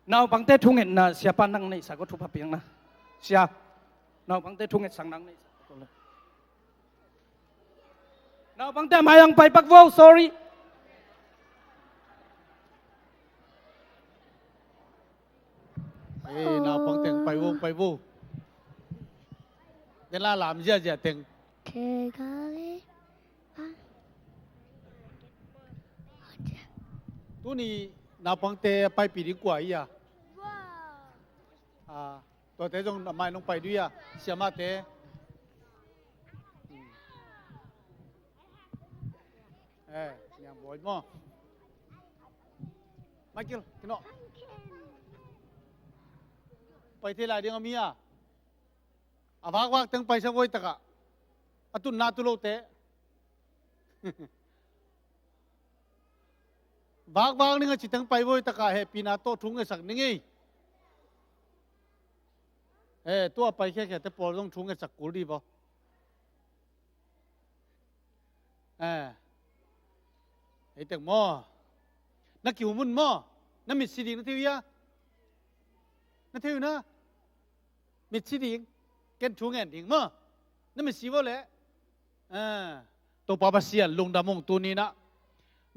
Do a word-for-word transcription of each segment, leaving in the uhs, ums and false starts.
Naupangte thungetna siapa nang neihsak aw, thupha piakna. Sia, naupangte thungetsak nang neihsak aw. Naupangte a mai ang pai pak vo, sorry. Ei, naupang teng pai vo, pai vo. Tela lam ziazia teng. Tuni naupangte paipih ding kua hi a? Ah, tuate zong a mai nong pai duh a, siamahte. Eh, Niang Bawi maw? Michael, kino. Pai thei lai ding a mi a. A vakvak teng paisak voi takah. A tunna tu lote. Vakvak ning a ci teng pai voi takah hehpihna tawh thu ngetsak ning ei. Eh, tua pai khiakhiate pawl zong thu ngetsak kul dih vaw. Eh. Ei tek maw? Na kihum un maw? Na mitsi ding na thei uh hia? Na thei uh na? Mitsi ding. Ken thu ngen ding maw? Na mitsi vaw leh. Ah, Topa Pasian lungdam ung, tuni-in ah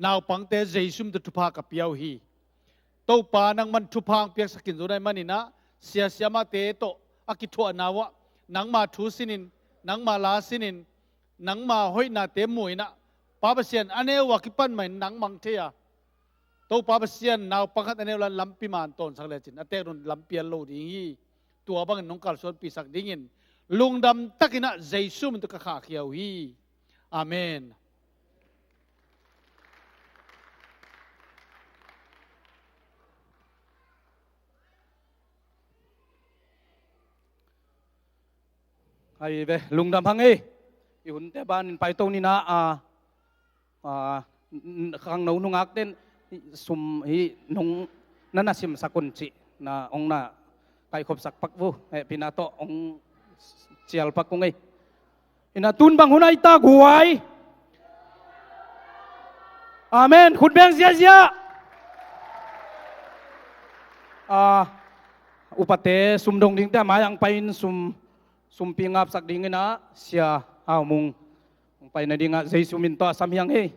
naupangte Jesu min tawh thupha ka pia uh hi. Topa nangman thupha hong piaksak in zo na hih manin ah, sia siamahte tawh a kithuahna uh ah nangma thu sinin, nangma la sinin, nangma hoihnate mu-in ah, Pa Pasian, a neu uh a kipan mah in nang mang thei a, Topa Pasian, naupang khat a neu lai-in lampi man tawnsak lecin a teek dong lampi a lo ding hi. Tua bangin nong kalsuanpihsak dingin lungdam takin ah Jesu min tawh ka khahkhia uh hi. Amen. Hai ve, lungdam hang ei. I hunte banin paito ni na a, a, n-, n-, khangno nungakten sum hi nong na na simsak un cih na ong na kaikhopsak pak vo. Hehpihna tawh ong cial pak ung ei. Ina tun bang hun ai ta guai. Amen. Khut beng ziazia. A, upate sum dong dingte a mai ang pai-in sum, sumpi ngapsak dingin ah Sia Hau Mung hong pai nadingah Jesu min tawh a sam hi ang ei.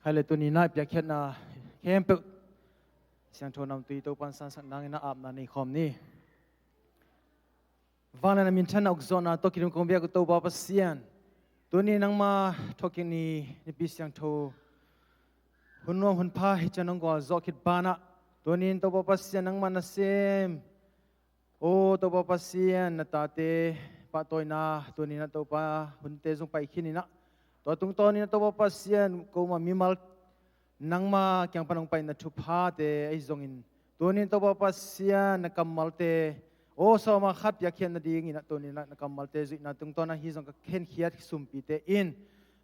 Hai le, tuni-in ah i piakkhiatna khempeuh siangtho namtui Topa'n sansak nangin ah apna nei khawm ni. Vanglian a minthanna uk zawhna tawh kidim kong biak uh Topa Pasian, tuni nangma thawhkik ni Nipi Siangtho hun nuam hun pha hi ciang nong gualzawh khit banah, tuni-in Topa Pasian, nangma nasem, aw Topa Pasian, na tate pahtawina tuni-in ah Topa, hunte zong pai khin in ah, tua tungtawnin ah Topa Pasian, kuamah mimal nangma kiang pan hong paina thuphate ahi zongin, tuni-in Topa Pasian, na kammalte, aw sawma khat piakkhiat nadingin ah tuni-in ah na kammalte zuihna tungtawn ah hih zong ka khenkhiat sumpite in,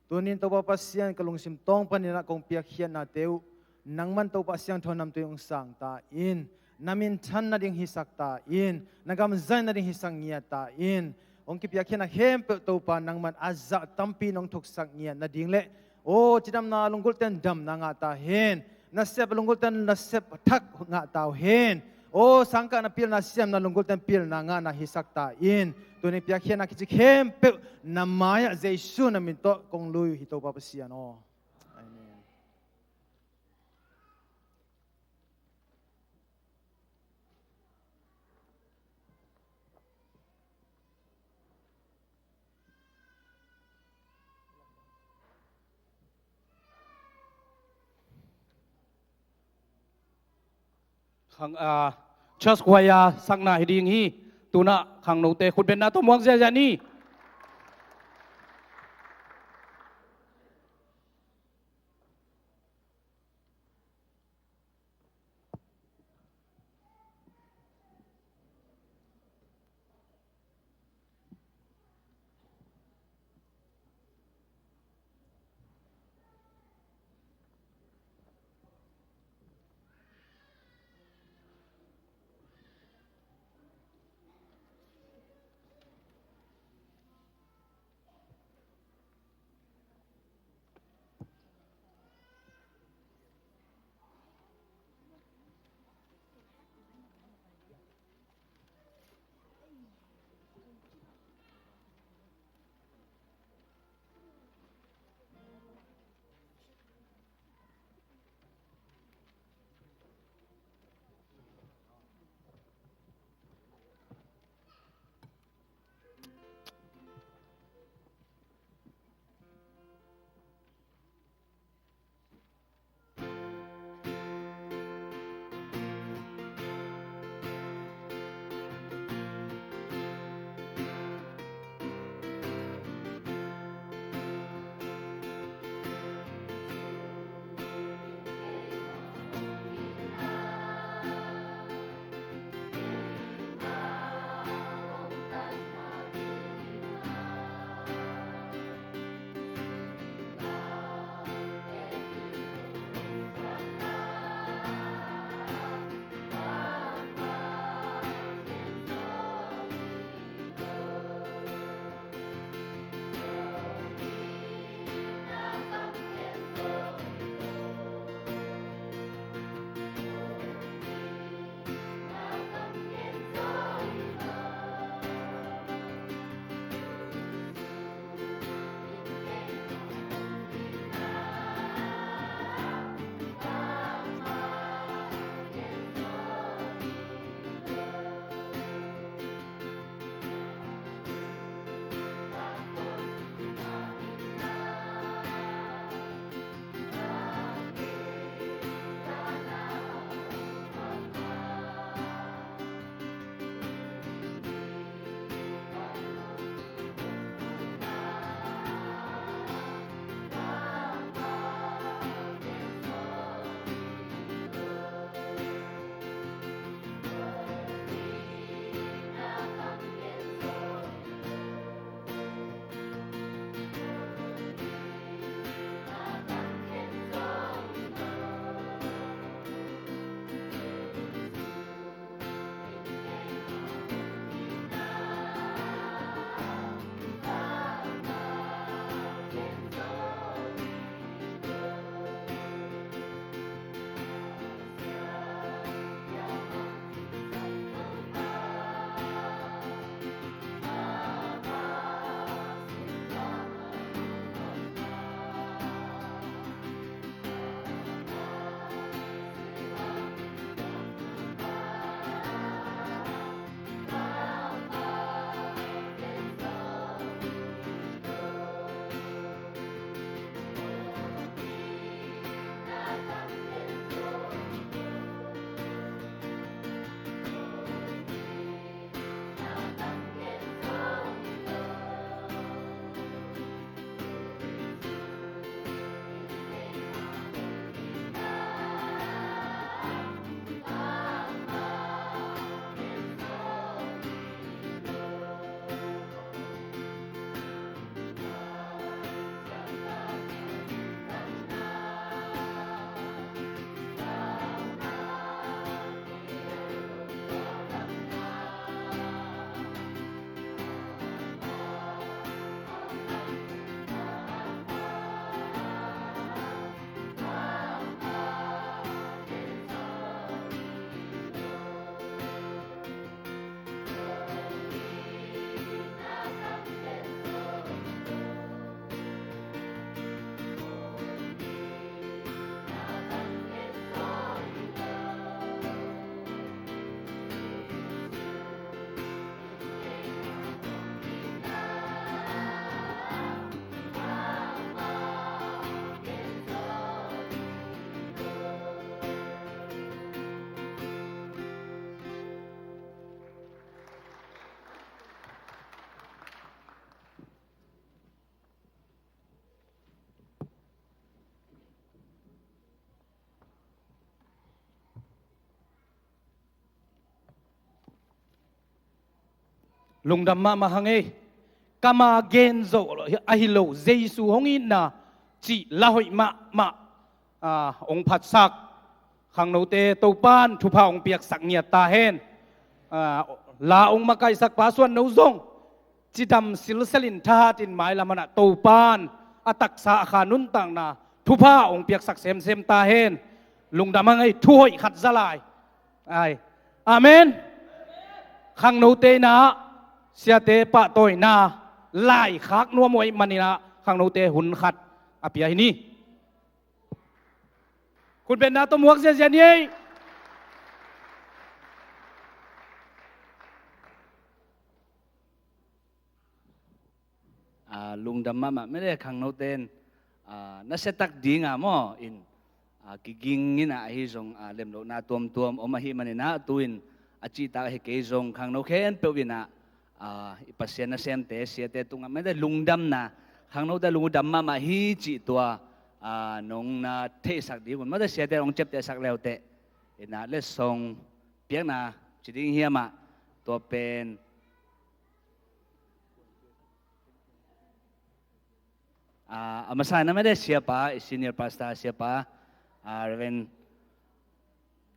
tuni-in Topa Pasian, ka lungsim tawng panin ah kong piakkhiatnate uh nangman Topa a siangtho namtui hong sang ta in, na minthan nading hisak ta in, na gam zai nading hisak ngiat ta in. Hong kipiakkhiatna khempeuh Topa nangman a zah tampi nong thuksak ngiat nading le, aw cidamna lunggulhten damna ngah ta hen. Nasep lunggulhten nasep thak ngah ta uh hen. Aw sangkahna pilna siamna lunggulhten pilna ngahna hisak ta in. Tuni piakkhiatna kici khempeuh na mai-ah Jesu na min tawh kong lui uh hi Topa Pasian aw. Amen. Khang, ah, church choir sakna hi ding hi. Tu-in ah khangnote khutbetna tawh muak ziahziah ni. Lungdam mahmah hang ei. Kama gen zo ahi lo, Jesu hong itna cih la hoih mahmah, ah, hong phatsak khangnote Topan thupha hong piaksak ngiat ta hen. Ah, la hong makaihsak pa Suan No zong cidam silselin thahatin mailam hanah Topan a taksa a kha nuntakna thupha hong piaksak semsem ta hen. Lungdam hang ei, thu hoih khat za lai. Ai. Amen. Khangnote inah siate pahtawina laikhak nuam uh ahih maninah khangnote hun khat a pia hi ni. Khutbetna tawh muak ziazia ni ei. Ah, lungdam mahmah mede khangnote in, ah, nasia tak dinga maw in, ah, kiging inah ahi zong, ah, lemlohna tuamtuam om ahih maninah tu-in a cihtak ahi kei zong khangno khempeuh inah, ah, i Pasian nasemte siate tungah mede lungdamna, khangnote lungdam mahmah hi cih tua, ah, nong na theihsak dingun mede siate hong ciaptehsak leuteh inah letsong piakna ci ding hiam ah, tua pen Ah, a masa na mede siapa, i senior pastor siapa, ah, Reverend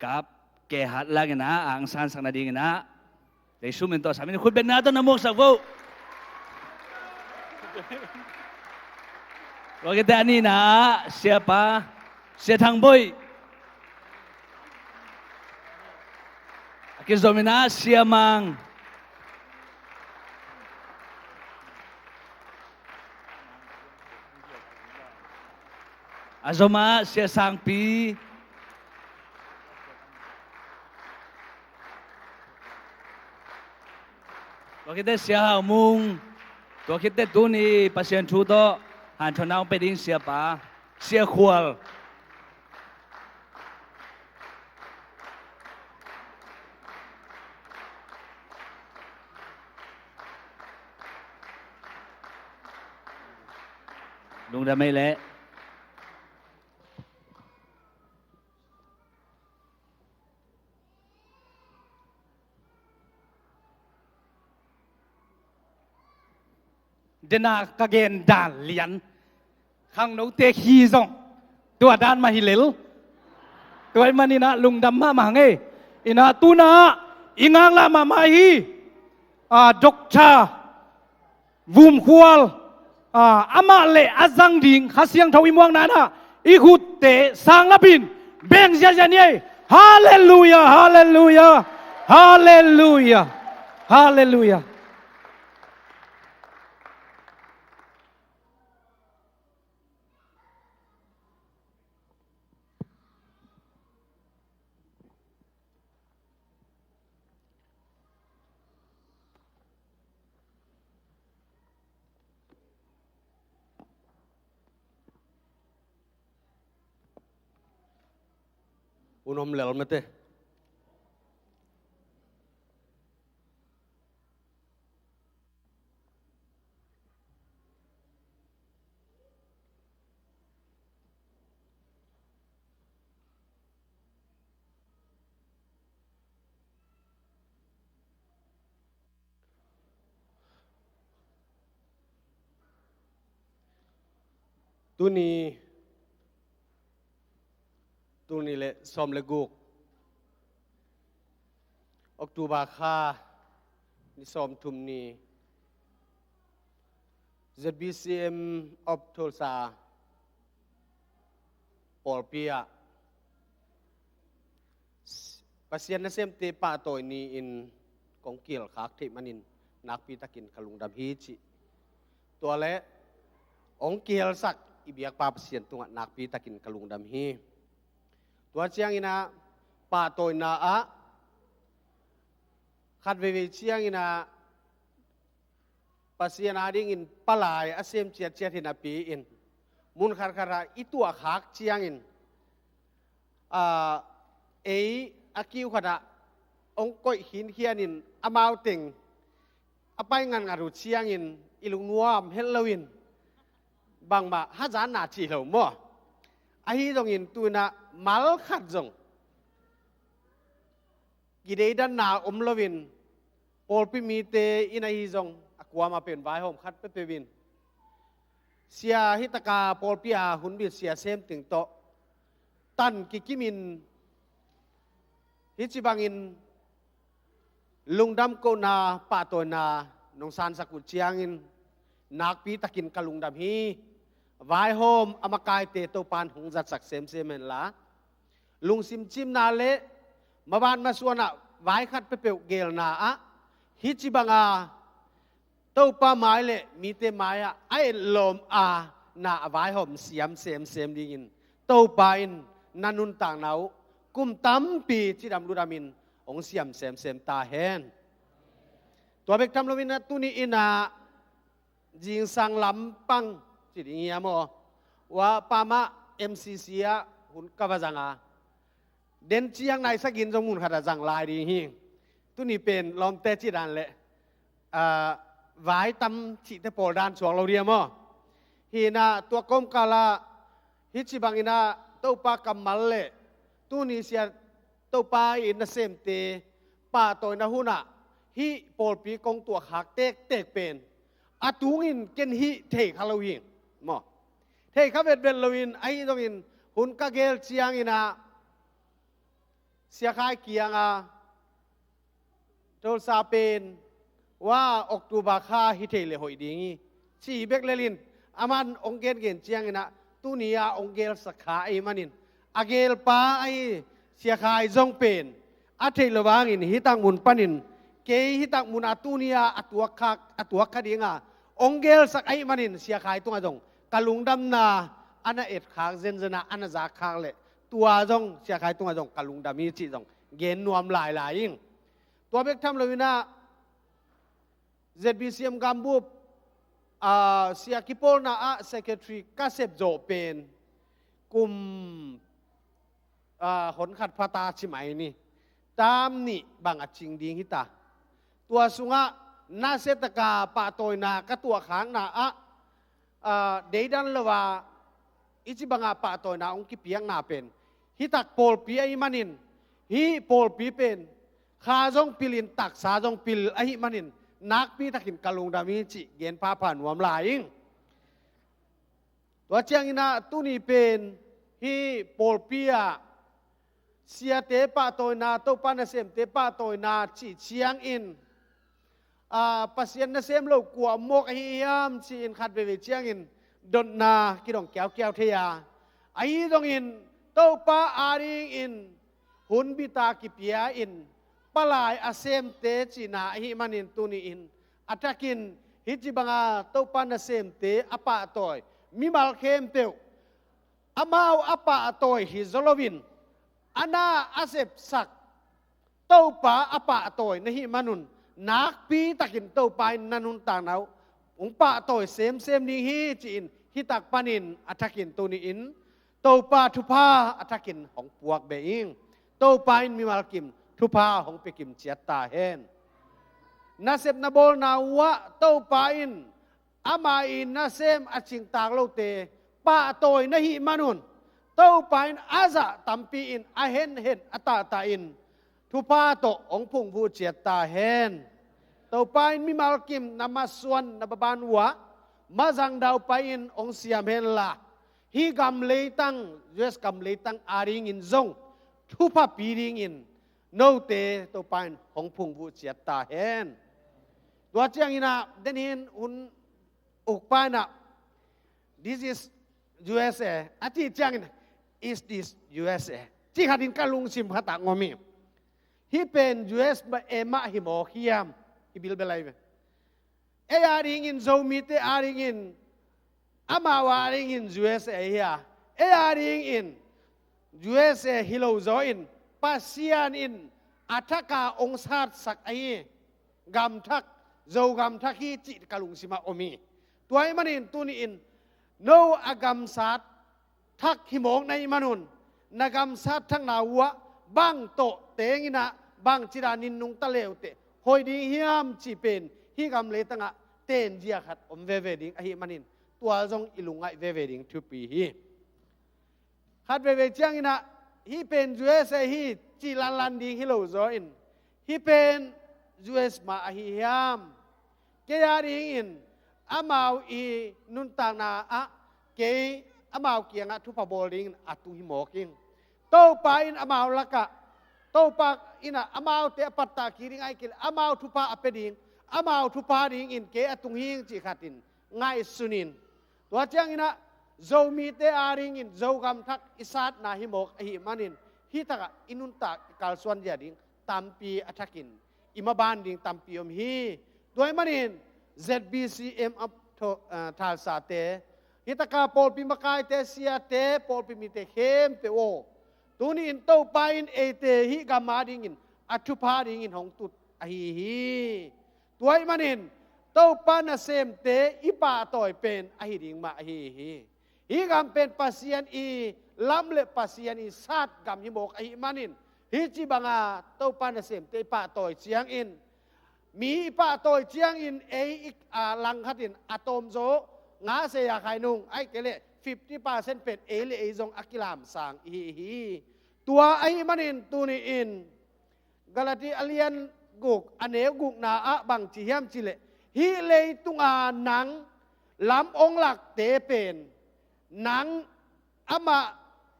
Kap Kehat lang inah, ang sansak nading inah. Tei sumin tawh samin khutbetna tawh na muaksak vo. Tua khit teh a nihna ah siapa, Sia Thang Boih. A kizom inah Sia Mang. A zom ah Sia Sangpi. Tua khit teh Sia Hau Mung. Tua khit teh tuni Pasian thu tawh hanthawn hong pia ding siapa, Sia Khual. Lungdam ei leh. Dena ka gen dan lian khangnote khi zong tua dan mah hi lel. Tua ahih maninah lungdam mahmah hang ei. Inah tunah i ngaklah mahmah hi. Ah, Doctor Vum Khual, ah, amah le a zang ding Kha Siangtho i muakna inah i khutte sanglapin beng ziazia ni ei. Halleluiah, halleluiah, halleluiah, halleluiah. Hun om lel mate. Tuni, tuni le sawm le guk October kha ni sawmthum ni, Z B C M of Tulsa pawlpi ah Pasian nasemte pahtawi ni-in kong kihelkhak theih manin nakpitakin ka lungdam hi cih. Tua le hong kihelsak i biakpa Pasian tungah nakpitakin ka lungdam hi. Tua ciangin ah pahtawina ah khat veivei ciangin ah Pasian adingin palai a sem ciatciat hi napi-in mun khatkhat ah i tuahkhak ciangin, aa, ei a kiu khatah hong koih khinkhianin amau teng a pai ngatngat uh ciangin i lungnuam het loin bangmah hazatna cih lo maw? Ahi zongin tu-in ah mal khat zong kideidanna om loin Pawlpi mite in ahi zong a kuamah pen vaihawm khat peuhpeuh in sia hi taka pawlpi a hunbit sia sem ting tawh tan kikimin hih ci bangin lungdam kohna pahtawina nong sansak uh ciangin nakpi takin ka lungdam hi. Vaihawm a makaite Topan hong zatsak semsem henla, lungsim cimna le maban masuanah vai khat peuhpeuh geelna ah hih ci banga Topa mai le mite mai-ah a etlawm a na a vaihawm siam semsem dingin Topa in na nuntakna uh kum tampi cidam ludamin hong siam semsem ta hen. Tua bek tham loin ah tuni in ah zingsang lampang ci ding hiam aw, ua pamah M C C ah hun ka va zanga den ciang nai sagih in zong mun khatah zang lai ding hi. Tuni pen lawmte cih dan le vai tam cihte pawl dan suak lo dia maw? Hi in ah tua kawmkalah hih ci bangin ah Topa kammal le tuni sia Topa in nasemte pahtawina hunah hih pawlpi kong tuahkhak tektek pen a tungin ken hih thei kha lo hi maw? Thei kha vetvet loin ahi zongin hun ka geel ciangin ah Sia Khai kiangah Tulsa pen ua October kha hi thei le hoih ding hi ci bek lelin aman hong gengen ciangin ah tuni ah hong geelsak kha ahih manin a geelpa ahi Sia Khai zong pen a theih lo vangin hih tak mun panin kei hih tak mun a tuni ah a tuak kha, a tuak kha dinga hong geelsak ahih manin Sia Khai tungah zong ka lungdamna a na etkhak zenzen ah a na zakkhak le tua zong Sia Khai tungah zong ka lungdam hi cih zong gen nuam lailai ing. Tua bek tham loin ah Z B C M gambup sia kipawlna ah secretary ka sep zawh pen kum honkhat phata ci mai ni, tam nih bang a cing ding hita. Tua sungah nasia taka pahtawina ka tuahkhakna ah deidan lo a i ci banga pahtawina hong kipiakna pen hih tak pawlpi ahih manin hih pawlpi pen kha zong pilin taksa zong pil ahih manin nakpi takin ka lungdam hi cih gen phapha nuam lai ing. Tua ciangin ah tuni pen hih pawlpi ah siate pahtawina, Topa nasemte pahtawina cih ciangin Pasian nasem lo kua mawk ahi hiam ci-in khat veivei ciangin dotna kidong kiaukiau thei a, ahi zongin Topa adingin hunbita kipia in palai a semte cihna ahih manin tuni-in a thakin hih ci banga Topa nasemte a pahtawi mimal khempeuh amau a pahtawi hi zaw loin a na a sepsak Topa a pahtawi na hih manun nakpi takin Topa in na nuntakna uh hong pahtawi semsem ding hi ci-in hih tak panin a thakin tuni-in Topa thupha a thakin hong puak beh ing. Topa in mimal kim thupha hong pia kim ciat ta hen. Nasepna bawlna uh ah Topa in ama i nasem a cingtak lote pahtawi na hih manun Topa in a zah tampi in a henhen a tahtah in thupha tawh hong phungvuh ciat ta hen. Topa in mimal kim na masuan na baban uh ah mazang daupai in hong siam henla hih gam leitang, U S gam leitang adingin zong thupha pi dingin note Topa in hong phungvuh ciat ta hen. Tua ciangin ah den hin hun ukpa in ah "This is U S A" a cih ciangin "Is this U S A?" cih khatin ka lungsim khatah ngom hi. Hih pen U S A mah hi mawk hiam? I bilbel ahi ve. Ei adingin Zomite adingin amau adingin U S A hi a, ei adingin U S A hi lo zaw in Pasian in a thaka hong satsak ahi gamthak, Zo gamthak hi cih ka lungsimah om hi. Tua ahih manin tuni-in no a gamsat thak hi mawk na hih manun na gamsat thakna uh ah bang tawh tengin ah bang cidan in nungta leuteh hoih ding hiam cih pen hih gam leitangah tenzia khat om veve ding ahih manin tua zong i lungngaih veve ding thupi hi. Khat veivei ciangin ah hih pen U S A hi cih lanlan ding hi lo zaw in hih pen U S mah ahi hiam? Kei a dingin amau i nuntakna ah kei amau kiangah thupha bawl dingin a tung hi mawk ing. Topa in amau lakah, Topa in ah amaute a pattah kik ding ahih kei leh amau thupha a pia ding, amau thupha dingin kei a tung hi ing cih khat in ngaihsun in. Tua ciangin ah Zomite a dingin Zogam thak i satna hi mawk ahih manin, hih takah i nuntak i kalsuan zia ding tampi a thakin i maban ding tampi om hi. Tua ahih manin Z B C M a tho-, ah, thalsate, hih takah pawlpi makaite, siate, pawlpi mite khempeuh aw, tuni in Topa in eite hih gam a dingin a thupha dingin hong tut ahi hi. Tua ahih manin Topa nasemte i pahtawi pen ahi ding mah ahi hi. Hih gam pen Pasian i lam le Pasian i sat gam hi mawk ahih manin, hih ci banga Topa nasemte i pahtawi ciangin, mi i pahtawi ciangin ei i, a, langkhatin a tawmzaw ngah se a khai nung, ahih kei leh fifty percent pen ei le ei zong a kilamsang i hi hi. Tua ahih manin tuni in Galati a lian guk, a neu gukna ah bang ci hiam cih leh, hih leitunga nang lam ong lakte pen, nang amah,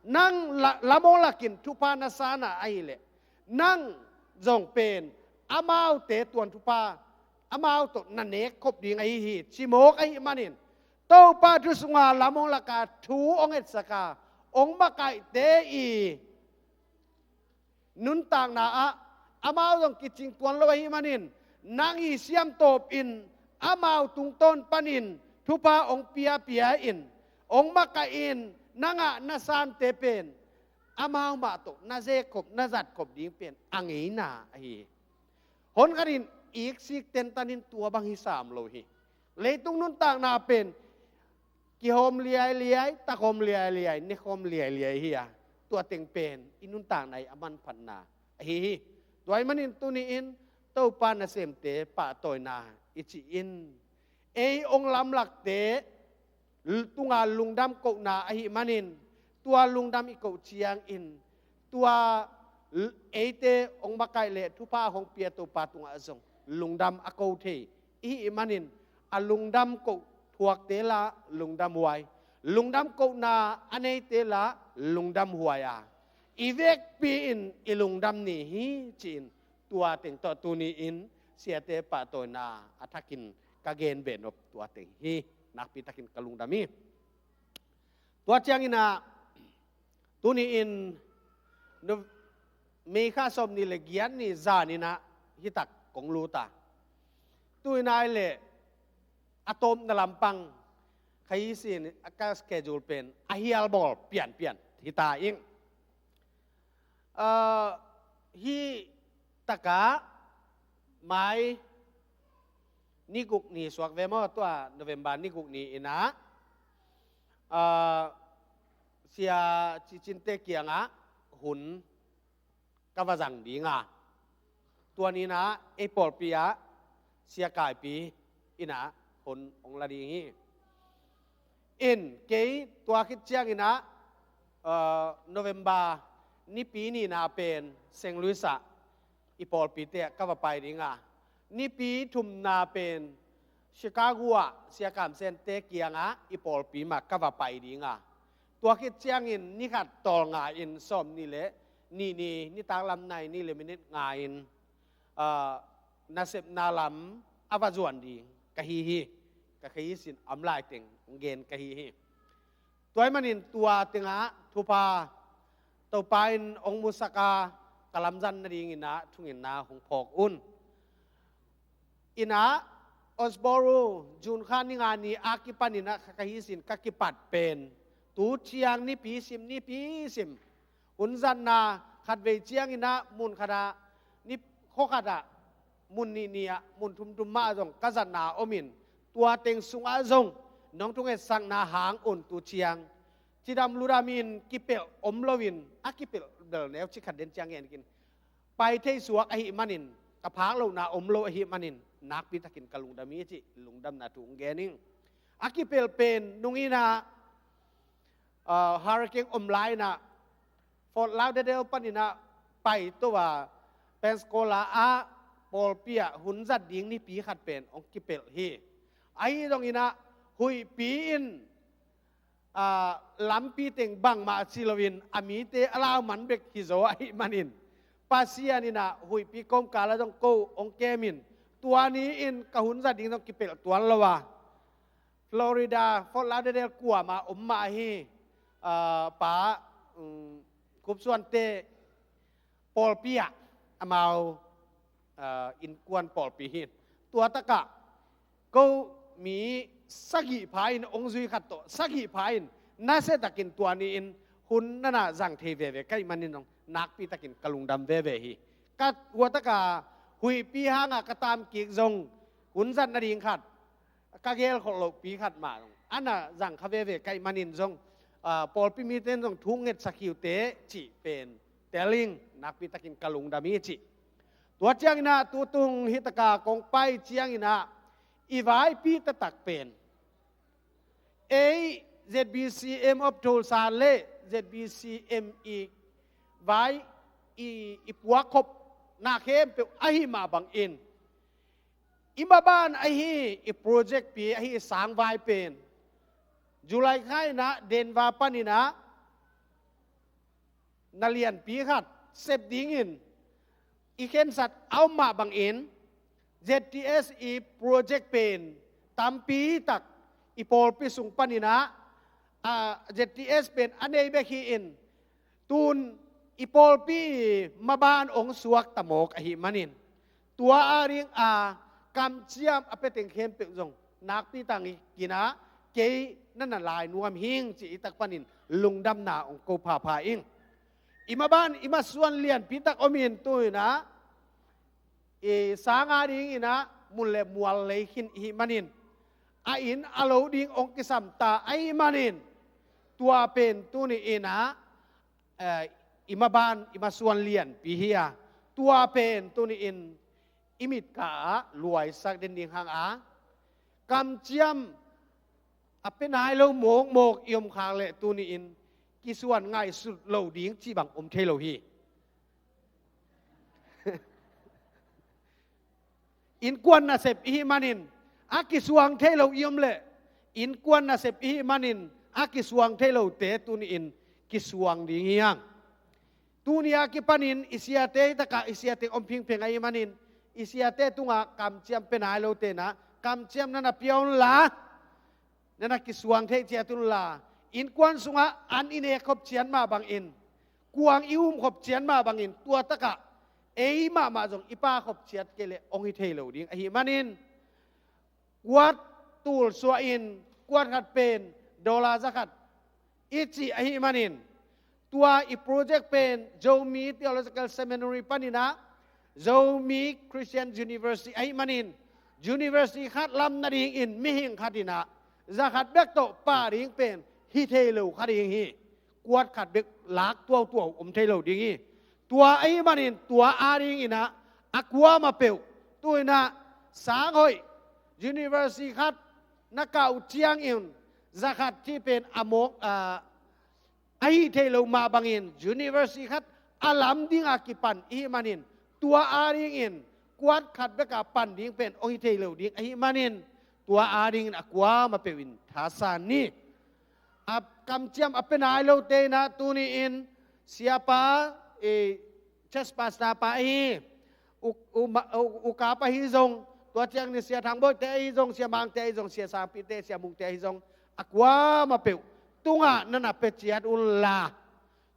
nang la-, lam ong lakin thupha na sanna ahih leh, nang zong pen amaute tuan thupha, amau tawh na nek khop ding ahi hi, ci mawk ahih manin, Topa thu sunga lam ong laka thu ong etsak a ong makaihte i nuntakna ah amau zong kicing tuan lo ahih manin, nang i siamtawp in amau tungtawn panin thupha ong piapia in, ong makaih in, nang a na sante pen amau mah tawh na ze khop, na zat khop ding pen a ngeina ahi hi. Hon khat in iksik tentan in tua bang hi sam lo hi. Leitung nuntakna pen kihawm liailiai, takhawm liailiai, nekhawm liailiai hi a, tua teng pen i nuntakna i a manphatna ahi hi. Tua ahih manin tuni in Topa nasemte pahtawina i cih in, ei ong lamlakte tunga lungdam kohna ahih manin, tua lungdam i koh ciangin, tua l-, eite ong makaih le thupha hong pia Topa tungah zong lungdam a ko thei i hih manin, a lungdam koh thuakte lah lungdam huai, lungdam kohna a neite lah lungdam huai a, i vekpi in i lungdam ni hi, ci-in tua teng tawh tuni in siate pahtawina a thakin ka gen behnop tua teng hi. Nakpi takin ka lungdam hi. Tua ciangin ah, tuni in, no, May kha sawm nih le giat ni zan in ah, hih tak kong lut a. Tu in ah leh, a tawpna lampang, kha hi sin, a ka schedule pen, a hial bawl, pianpian, hi ta ing. Ah, hih takah, mai, ni guk ni suak ve maw, tua November ni guk ni in ah, ah, Sia Cicinte kiangah hun ka va zang ding a. Tua ni in ah ei pawlpi ah Sia Kaipi in ah hun hong la ding hi. In kei tua khit ciangin ah, ah, November nipi nihna pen Saint Louis ah i pawlpite ah ka va pai ding a, nipi thumna pen Chicago ah Sia Kam Sente kiangah i pawlpi mah ka va pai ding a, tua khit ciangin ni khat tawlnga in sawm nih le nih ni, nitak lam nai nih le minit nga in, ah, nasepna lam a va zuan ding ka hi hi. Ka kha hi sin, a om lai teng gen ka hi hi. Tua ahih manin tua tengah thupha Topa in hong musak a, ka lamzang nadingin ah thungetna hong phawk un. In ah, Osboro, June kha ni nga ni a kipanin ah ka, ka hi sin ka kipat pen, tu ciang nipi sim, nipi sim, hun zatna khatvei ciangin ah mun khat ah, ni, khua khat ah, mun nih ni ah, mun thumthum mah zong ka zatna om in, tua teng sungah zong nong thungetsakna hang un tu ciang cidam ludam in kipelh om loin, a kipelh bel neu ci khat den ciang gen kin, pai thei suak ahih manin, ka phak lohna om lo ahih manin, nakpi takin ka lungdam hi cih lungdamna thu hong gen ing. A kipelh pen nung in ah, ah, hurricane om lai in ah, Fort Lauderdale panin ah pai to a, Pensacola ah pawlpi ah hun zat ding nipi khat pen hong kipelh hi. Ahi zongin ah huihpi in aa, lampi teng bangmah a ci loin a mite a lau man bek hi zaw ahih manin, Pasian in ah huihpi komkal ah zong ko hong kem in, tua ni-in ka hun zat ding zong kipelh tuan lo a, Florida, Fort Lauderdale kuamah om mah hi. Aa, pa, um, Khupsuante pawlpi ah amau, aa, innkuan pawlpi hi. Tua takah ko mi sagih pha in hong zui khat tawh, sagih pha in nasiatakin tua ni-in hun na na zang thei veve ka hih manin zong nakpitakin ka lungdam veve hi. Ka, tua takah huihpi hangah ka tam kik zong hun zat nading khat ka gel khol lohpi khat mah zong a na zang kha veve ka hih manin zong, aa, pawlpi mite in zong thu ngetsak hi uh teh cih pen tel ing, nakpitakin ka lungdam hi cih. Tua ciangin ah tutung hih takah kong pai ciangin ah i vaipi taktak pen, ei, Z B C M of Tulsa le Z B C M i vai i, i puakkhopna khempeuh ahi mah bangin, i maban ahi i project pi ahi i sangvai pen July kha in ah Denver panin ah na lianpi khat sep dingin i khensat a om mah bangin, Z T S i project pen tampi tak i pawlpi sung panin ah, aa, Z T S pen a nei bek hi-in, tun i pawlpi i maban hong suakta mawk ahih manin, tua a ding a kamciam a pia teng khempeuh zong nakpitakin ah kei na na lai nuam hing cih i tak panin lungdamna hong ko phapha ing. I maban i masuan lianpi tak om in, tu in ah i sang a dingin ah mun le mual lei khin i hih manin, a inn a lo ding hong kisam ta ahih manin, tua pen tuni in ah, eh, i maban i masuan lianpi hi a, tua pen tuni-in i mitkha ah luaisak den ding hang a, kamciam a pia nai lo mawkmawk i om khak leh tuni-in kisuan ngaihsut lo ding cih bang om thei lo hi. Innkuan nasep i hih manin a kisuang thei lo i om leh, innkuan nasep i hih manin a kisuang thei lote tuni-in kisuang ding hi hang. Tuni a kipanin i siate hi takah i siate om phingpheng ahih manin, i siate tungah kamciam pia nai lote in ah kamciam na na pia unla, na na kisuang thei ciat unla, innkuan sungah an i nek khop ciat mah bangin, kuang i um khop ciat mah bangin, tua takah ei mahmah zong i pha khop ciat kei leh hong hi thei lo ding ahih manin, kuat tul suah in, kuat khat pen dollar za khat i cih ahih manin, tua i project pen Zomi Theological Seminary panin ah Zomi Christian University ahih manin, university khat lam nadingin mihing khat in ah za khat bek tawh pha ding pen hi thei lo kha ding hi. Kuat khat bek lak tuautuau om thei lo ding hi. Tua ahih manin tua a dingin ah a kuamah peuh, tu in ah sang hoih university khat na kah uh ciangin za khat cih pen a mawk, a, a hi thei lo mah bangin university khat a lam ding a kipan i hih manin, tua a dingin kuat khat bek a pan ding pen hong hi thei lo ding ahih manin, tua a dingin a kuamah peuh in thasan ni. A kamciam a pia nai lote in ah tuni-in siapa, eh, church pastor pa ahi, u, u, ma, u, u kap ahi zong, tua ciangin Sia Thang Bawite ahi zong, Sia Mangte ahi zong, Sia Sangpite, Sia Mungte ahi zong, a kuamah peuh tungah na na pia ciat unla,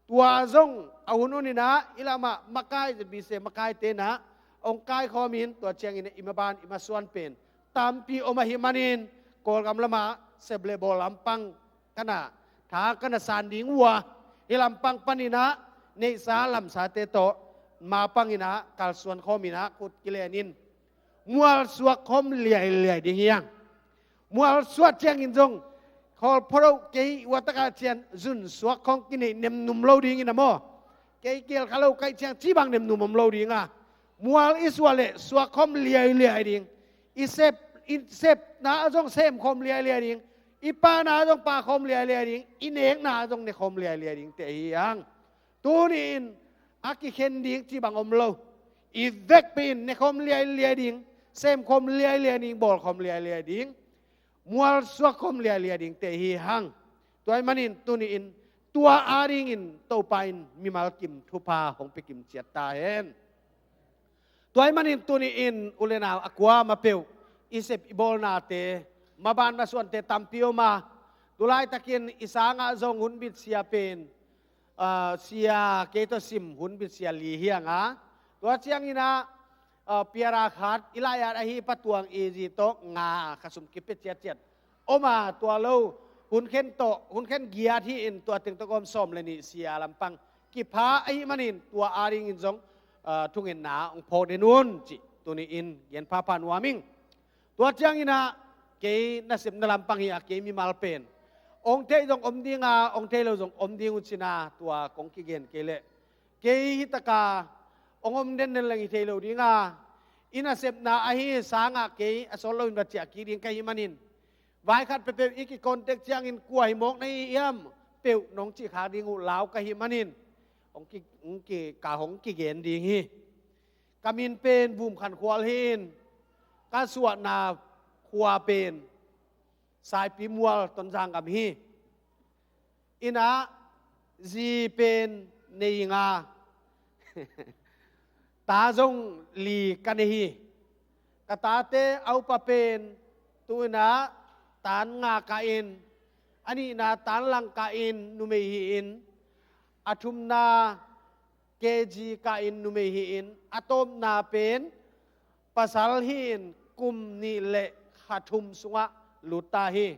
tua zong a hun hun in ah i lamah makai, Z B C makaite in ah hong kaikhawm in, tua ciangin i maban i masuan pen tampi om ahih manin, Kawlgam lamah sep le bawl lampang ka na, tha ka na san ding uh a, hih lampang panin ah neihsa lamsate tawh ma pangin ah kalsuan khawm in ah khut kilen in, mual suak khawm liailiai ding hi hang. Mual suak ciangin zong khawl phot loh kei, ua takah cian zun suak khawng kineih nemnum lo dingin a maw, kei kial kha lo kaih ciang cih bang nemnum om lo ding a, mual i suah leh suak khawm liailiai ding. I sep, i sepna ah zong sem khawm liailiai ding. I phana ah zong pha khawm liailiai ding. I nekna ah zong ne khawm liailiai ding te hi hang. Tuni-in a kikhen ding cih bang om lo. i vekpi in nekhawm liailiai ding, semkhawm liailiai ding, bawlkhawm liailiai ding, mualsuakkhawm liailiai dingte hi hang. Tua ahih manin tuni-in tua adingin Topa in mimal kim thupha hong pia kim ciat ta hen. Tua ahih manin tuni-in u le nau a kuamah peuh i sep i bawlnate, maban masuante tampi om a, tu laitakin i sangah zong hunbit sia pen, ah, sia kei tawh sim hunbit sia li hi hang a, tua ciangin ah, ah, piara khat i lai-at ahi patuang i zi tawh nga khasum kipia ciatciat om a, tua lo hun khen tawh, hun khen giat hi-in tua teng tawh gawm sawm le nih sia lampang kipha ahih manin tua adingin zong, ah, thungetna hong phawk den un cih tuni-in gen phapha nuam ing. Tua ciangin ah kei nasepna lampang hi a, kei mimal pen hong thei zong om ding a, hong thei lo zong om ding uh ci-in ah tua kong kigen kei leh kei hi taka hong om denden leng hi thei lo ding a, i nasepna ahi sangah kei a sawt loin va ciah kik ding ka hih manin, vai khat peuhpeuh i kicontact ciangin kua hi mawk na hi hiam peuh nong cih khak ding uh lau ka hih manin, hong ki, hong ki, ka hong kigen ding hi. Ka min pen Vum Khan Khual hi-in, ka suahna khua pen Saipi Mual, Tonzang gam hi. Inn ah zi pen nei nga, ta zong li ka nei hi. Ka tate a upa pen tu-in ah tan nga kah in, a nihna tan lang kah in numei hi-in, a thumna K G kah in numei hi-in, a tawpna pen pasal hi-in kum nih le kha thum sungah lut ta hi.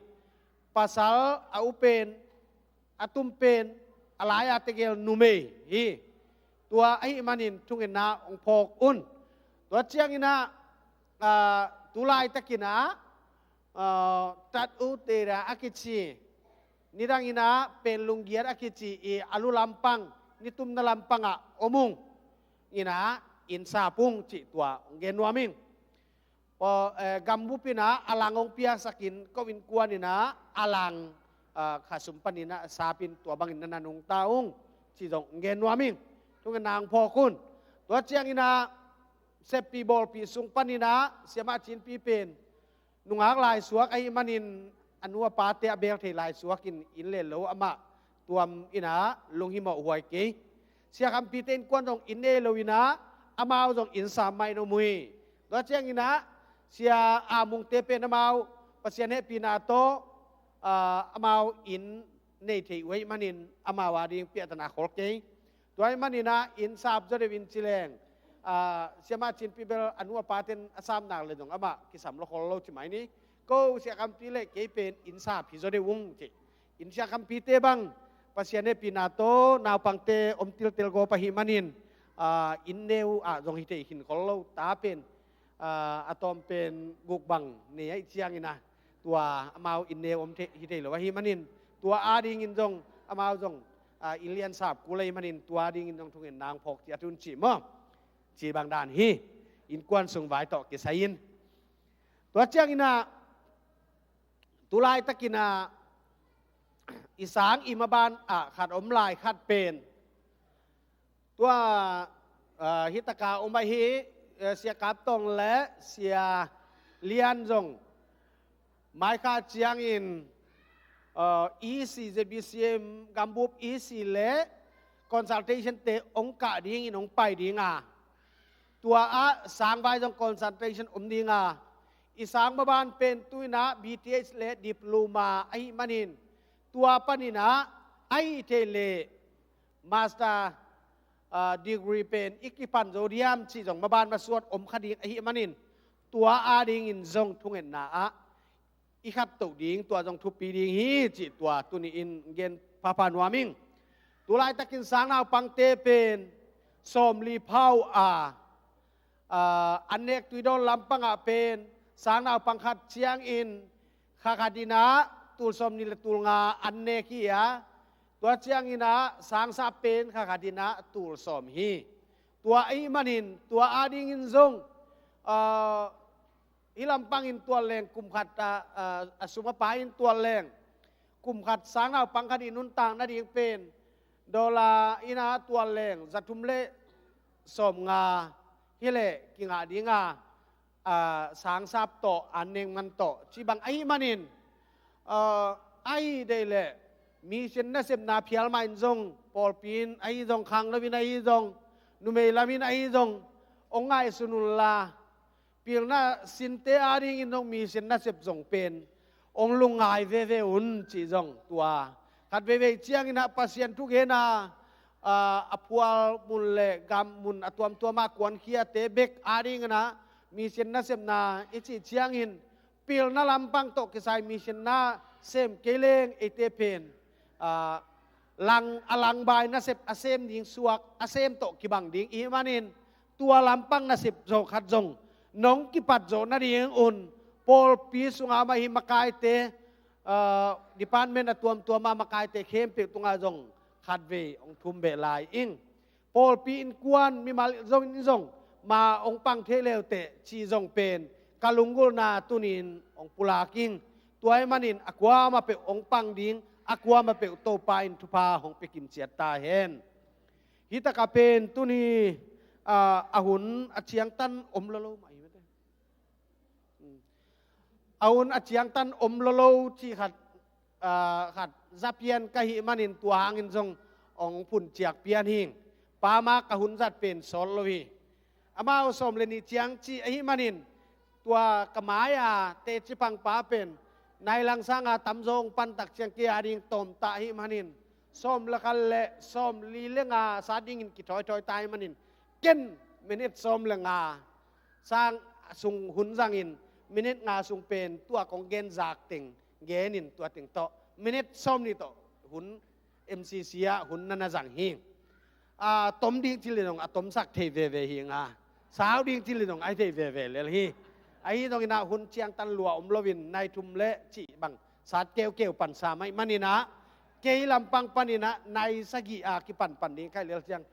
Pasal a u pen, a tum pen, a lai-a tegel numei hi. Tua ahih manin thungetna hong phawk un. Tua ciangin ah, ah, tu laitakin ah, ah, Tat U Tera a kici, nidangin ah Pen Lung Giat a kici i a lu lampang, nitumna lampangah om ung. In ah inn sap ung cih tua hong gen nuam ing. Aw, eh, gambup in ah a lang hong piaksak in, ko innkuan in ah a lang, ah, khasum panin ah sap in, tua bangin na na nungta ung cih zong hong gen nuam ing. Thungetna hong phawk un. Tua ciangin ah seppi bawlpi sung panin ah Siamah Cinpi pen nungak laisuak ahih manin a nu a pate a bel thei laisuak in inn le lo amah tuam in ah lunghimawh huai kei. Sia Khampite innkuan zong inn nei lo in ah amau zong inn sap mah in om uh hi. Tua ciangin ah Sia A Mungte pen amau Pasian hehpihna tawh, ah, amau inn nei thei uh ahih manin amau ading piahtana khol kei. Tua ahih manin ah inn sap zaw deuh in ci leng, ah, Siamah Cinpi bel a nu a paten a sap nak le zong amah kisam lua khol lo ci mai ni. Ko Sia Khampi le kei pen inn sap hi zaw deuh ung ci. Inn Sia Khampite bang Pasian hehpihna tawh naupangte om tiltel gawp ahih manin, ah, inn neu ah zong hi thei khin khol lo. Ta pen, ah, a tawm pen guk bang nei ahih ciangin ah tua amau inn neu om thei, hi thei lo ahih manin, tua adingin zong amau zong, ah, inn lian sap kul ahih manin tua adingin zong thungetna hong phawk ciat un ci maw? Ci bang dan hi. Innkuan sung vai tawh kisai in. Tua ciangin ah tu laitakin ah i sang i maban ah khat om lai, khat pen tua, ah, hi taka om ahi, eh, Sia Kap Tawng le Sia Lian zong mai kha ciangin, ah, E C, Z B C M gambup E C le consultation te hong kah dingin hong pai ding a, tua ah sangvai zong consultation om ding a, i sang maban pen tu-in ah B Th le diploma ahih manin, tua panin ah ahih thei leh master, ah, degree pen i kipan zo diam cih zong maban masuan om kha ding ahih manin, tua adingin zong thungetna ah i khat toh ding, tua zong thupi ding hi cih tua tuni-in gen phapha nuam ing. Tu laitakin sang naupangte pen sawmli pha uh a, ah, an nek Tuidawn lampangah pen sang naupang khat ciangin kha khat in ah tul sawmnih le tul nga an nek hi a, tua ciangin ah sang sap pen kha khat in ah tul sawm hi. Tua ahih manin tua adingin zong, ah, hih lampangin tual leng kum khat a, a, a sum a pai in tual leng kum khat sang naupang khat i nuntak nading pen dollar in ah tual leng za thum le sawm nga Hi leh kingah dinga, a, sangsap tawh, an nengman tawh, ci bang ahih manin, a, ahi deih leh mission nasepna phial mah in zong, pawlpi in ahi zong, khanglo in ahi zong, numei lam in ahi zong, hong ngaihsun unla, pilna sinte adingin zong mission nasep zong pen hong lungngai veve un cih zong tua. Khat veivei ciangin ah Pasian thugena, a, a phual mun le gam mun a tuamtuama kuankhiate bek adingin ah mission nasepna i cih ciangin pilna lampang tawh kisai mission nasem kei leng eite pen, a, lang, a langbai nasep a sem ding suak a sem tawh kibang ding i hih manin tua lampang nasep zawh khat zong nong kipat zawh nadingun pawlpi sunga mah hi makaite, a, department a tuamtuama makaite khempeuh tungah zong khatvei hong thum beh lai ing. Pawlpi innkuan mimal zong in zong ma hong pang thei leuteh ci zong pen ka lunggulhna tuni-in hong pulak ing. Tua ahih manin a kuamah peuh hong pang ding, a kuamah peuh Topa in thupha hong pia kimciat ta hen. Hih takah pen tuni, a, a hun a ciangtan om lolo mah hi mate. A hun a ciangtan om lolo cih khat, a, khat za pian ka hih manin tua hangin zong hong phun ciak pian hi. Pa Mark a hun zat pen sawt lo hi. Amau sawm le nih ciang cih ahih manin tua ka mai-a teci pangpa pen nai lang sanga tamzaw hong pantak ciang kei ading tawmtah ahih manin sawm le khat le sawm li le nga sat dingin kithawithawi ta ahih manin ken minit sawm le nga sang sung hun zangin minit nga sung pen tua kong gen zak teng genin tua teng tawh minit sawm nih tawh hun M C C ah hun na na zang hi. A, tom ding cil in zong a tomsak thei veve hi nga, sau ding cil in zong a hi thei veve lel hi. Ahi zongin ah hun ciangtan lua om loin nai thum le cih bang sat keukeu pansa mah ahih manin ah kei lampang panin ah nai sagih a kipanpan ding ka hih lel ciang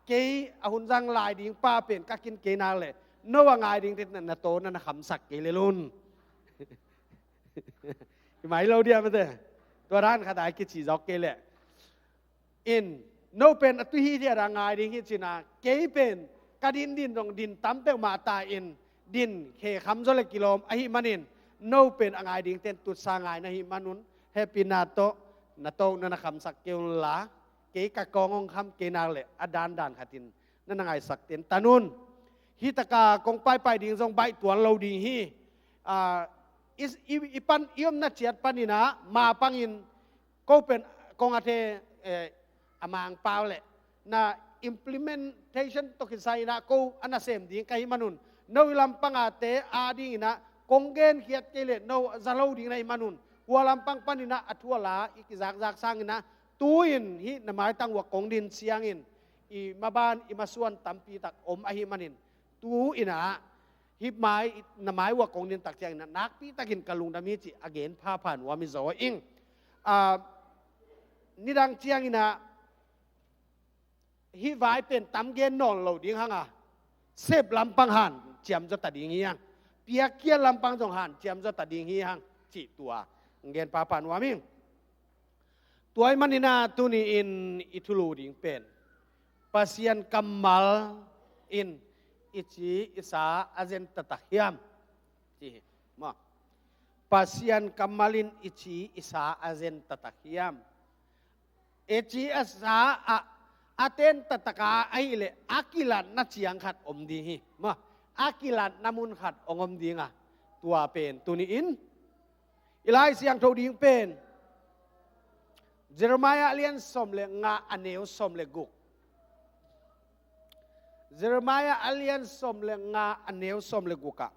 kei a hun zang lai ding pa pen ka kin kei nak leh no a ngai ding teh na, na taw na na khamsak kei lel un. Hi mai lo dia mate. Tua dan khat a kici zawk kei leh in no pen a tui hi dia da ngai ding hi cin ah kei pen ka din din zong din tam peuhmah ta in din khe kham zaw le kilawm ahih manin no pen a ngai ding ten tutsa ngai na hih manun hehpihna tawh na taw na na khamsak kei unla kei ka kawng hong kham kei nak leh a dandan khatin na na ngaisak ten tan un. Hih taka kong paipai ding zong baih tuan lo ding hi. A, i, i, i pan i omna ciat panin ah ma pangin ko pen kong a the, eh, a Mangpau leh na implementation tawh kisai in ah ko a nasem ding ka hih manun no i lampang a te adingin ah kong genkhiat kei leh no za lo ding na hih manun kua lampang panin ah a thu a la i kizakzak sangin ah tu-in hih na maitang uah kong din ciangin i maban i masuan tampi tak om ahih manin tu-in ah hih mai na mai uah kong din tak ciangin ah nakpi takin ka lungdam hi cih a gen phapha nuam hi zaw ing. A, nidang ciangin ah hih vai pen tam gen nawn lo ding hang a sep lampang hanciam zaw ta ding hi hang, piakkhiat lampang zong hanciam zaw ta ding hi hang cih tua gen phapha nuam ing. Tua ahih manin ah tuni-in i thulu ding pen Pasian kammal in i ci i sa a zen taktak hiam? Ci hi maw. Pasian kammal in i ci i sa a zen taktak hiam? I ci a sa a, a ten taktak a ahih leh a kilatna ciang khat om ding hi maw. A kilatna mun khat hong om ding a tua pen tuni-in i Lai Siangtho ding pen Jeremiah a lian sawm le nga a neu sawm le guk. Jeremiah a lian sawm le nga a neu sawm le guk ah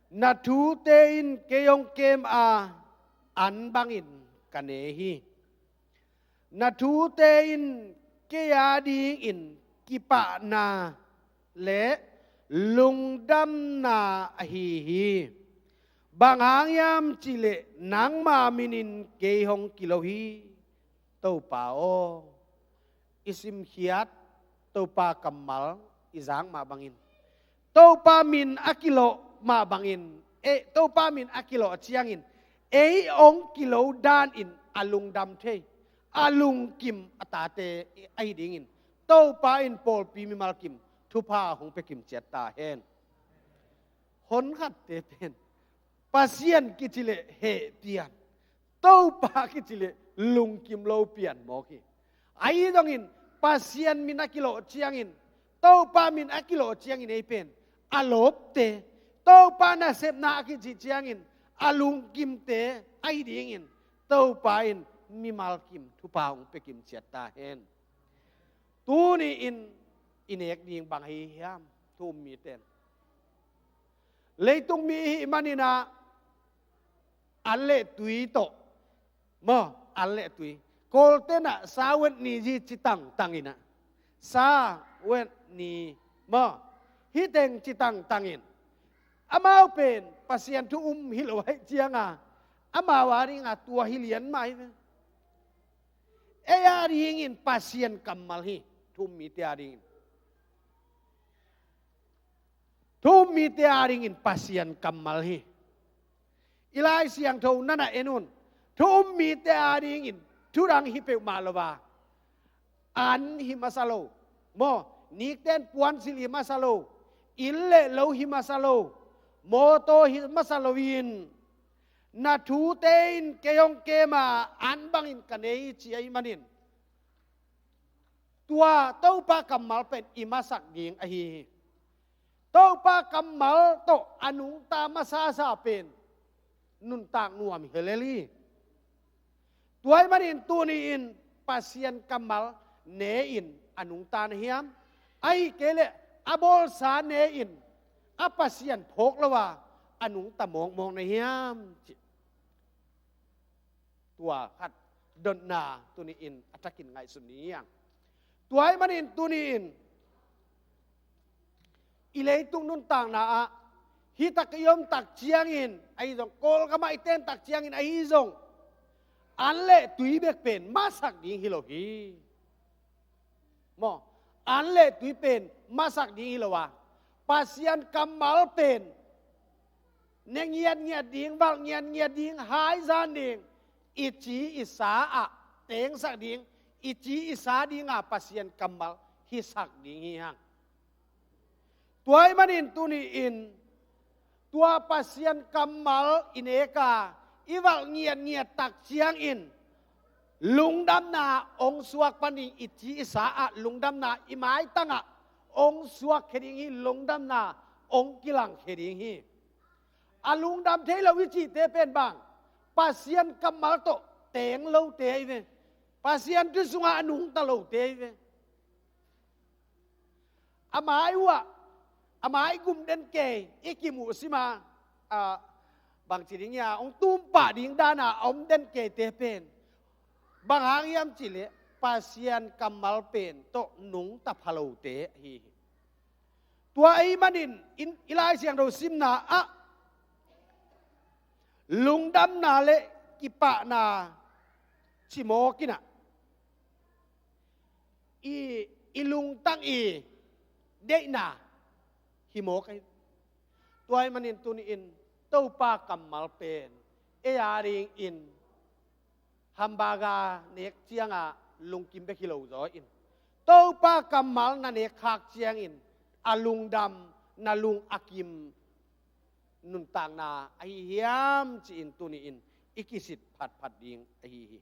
na thute in kei hong kem a an bangin ka ne hi. Na thute in kei a dingin kipahna le lungdamna ahi hi. Bang hang hiam cih leh nangma minin kei hong kilo hi. Topa aw, i simkhiat Topa kammal i zak mah bangin Topa min a kilawh mah bangin, eh, Topa min a kilawh a ciangin ei hong kilo danin a lungdam thei a lungkim a tate ahi dingin Topa in pawlpi mimal kim thupha hong pia kimciat ta hen. Hon khatte pen Pasian kici le heh pian, Topa kici le lungkim lo pian mawk hi. Ahi zongin Pasian min a kilawh ciangin, Topa min a kilawh ciangin ei pen a lopte, Topa nasepna a kici ciangin a lungkimte ahi dingin Topa in mimal kim thupha hong pia kimciat ta hen. Tuni in i nek ding bang hi hiam? Thu um mite in leitung mi i hih manin ah an le tui tawh, maw, an le tui, Kawlten ah sa wet ni zi ci tangtang in ah, sa wet ni, maw, hih teng ci tangtang in, amau pen Pasian thu um hi lo ahih ciangin amau a dingin tua hi lian mah hi ve. Ei a dingin Pasian kammal hi. Thu um mite a dingin, thu um mite a dingin Pasian kammal hi. I Lai Siangtho na na en un, thu um mite a dingin thu dang hi peuhmah lo a, an hi masa lo, maw, nikten puansilh hi masa lo, inn le lo hi masa lo, mawtaw hi masa lo in, na thute in kei hong kem a, an bangin ka nei hi ci ahih manin, tua Topa kammal pen i masak ding ahi hi. Topa kammal tawh a nungta masasa pen nuntak nuam hi lel hi. Tua ahih manin tuni in Pasian kammal ne in a nungta na hiam? Ahih kei leh a bawlsa ne in a Pasian phawk lo a, a nungta mawkmawk na hiam? Ci. Tua khat dotna tuni in a thakin ngaihsun ni hiang. Tua ahih manin tuni in i leitung nuntakna ah, hih tak i om tak ciangin ahi zong, Kawlgam ah i ten tak ciangin ahi zong, an le tui bek pen masak ding hi lo hi. Maw, an le tui pen masak ding hi lo a, Pasian kammal pen ne ngiatngiat ding, valh ngiatngiat ding, haizan ding, i ci i sa ah tengsak ding, i ci i sa ding a Pasian kammal hisak ding hi hang. Tua ahih manin tuni in tua Pasian kammal i nek a, i valh ngiatngiat tak ciangin lungdamna hong suak pan ding, i ci i sa ah lungdamna i maitang ah hong suak khia ding hi, lungdamna hong kilang khia ding hi. A lungdam thei lo i cihte pen bang, Pasian kammal tawh teng lote ahi ve. Pasian thu sungah a nungta lote ahi ve. A mai uh ah, a mai gum den kei i kimuh sim a, a, bangci ding hia, hong tumpah ding dan a a om den keite pen bang hang hiam cih leh Pasian kammal pen tawh nungta pha lote ahi hi. Tua ahih manin in, i Lai Siangtho simna ah lungdamna le kipahna ci mawk in ah, i, i lungtang i deihna hi mawk ahi. Tua ahih manin tuni in Topa kammal pen ei a dingin hamburger nek ciang a lungkim bek hi lo zaw in, Topa kammal na nek khak ciangin a lungdam, na lung a kim nuntakna ahi hiam ci-in tuni in i kisit phatphat ding ahi hi.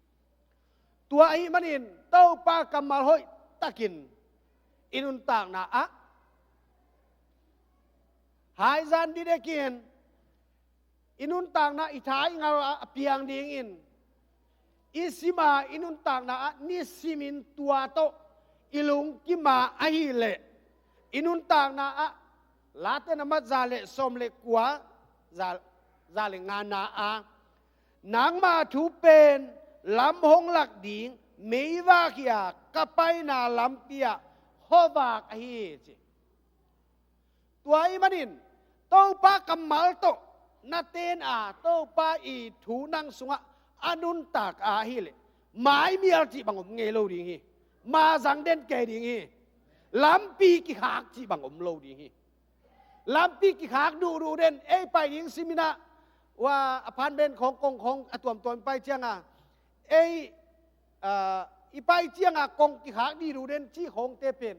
Tua ahih manin Topa kammal hoih takin i nuntakna ah haizan didek in, i nuntakna i tha i ngal ah a piang dingin i sim a, i nuntakna ah nisimin tua tawh i lungkim a ahih leh, i nuntakna ah Late na mat za le sawm le kua, za, za le ngana ah, nangma thu pen lam hong lak ding meivak hi a, ka paina lampi ah khuavak ahi hi, ci. Tua ahih manin Topa kammal tawh na ten a, Topa i thu nang sungah a nuntak ahih leh maimial cih bang om ngei lo ding hi. Mazang den kei ding hi. Lampi kikhak cih bang om lo ding hi. Lampi kikhak duhduh den, ei pai ding simin ah, ua, a phan ben khawng kong khawng a tuamtuam i pai ciang a, ei, ah, i pai ciang a kong kikhak dihduh den cih khawngte pen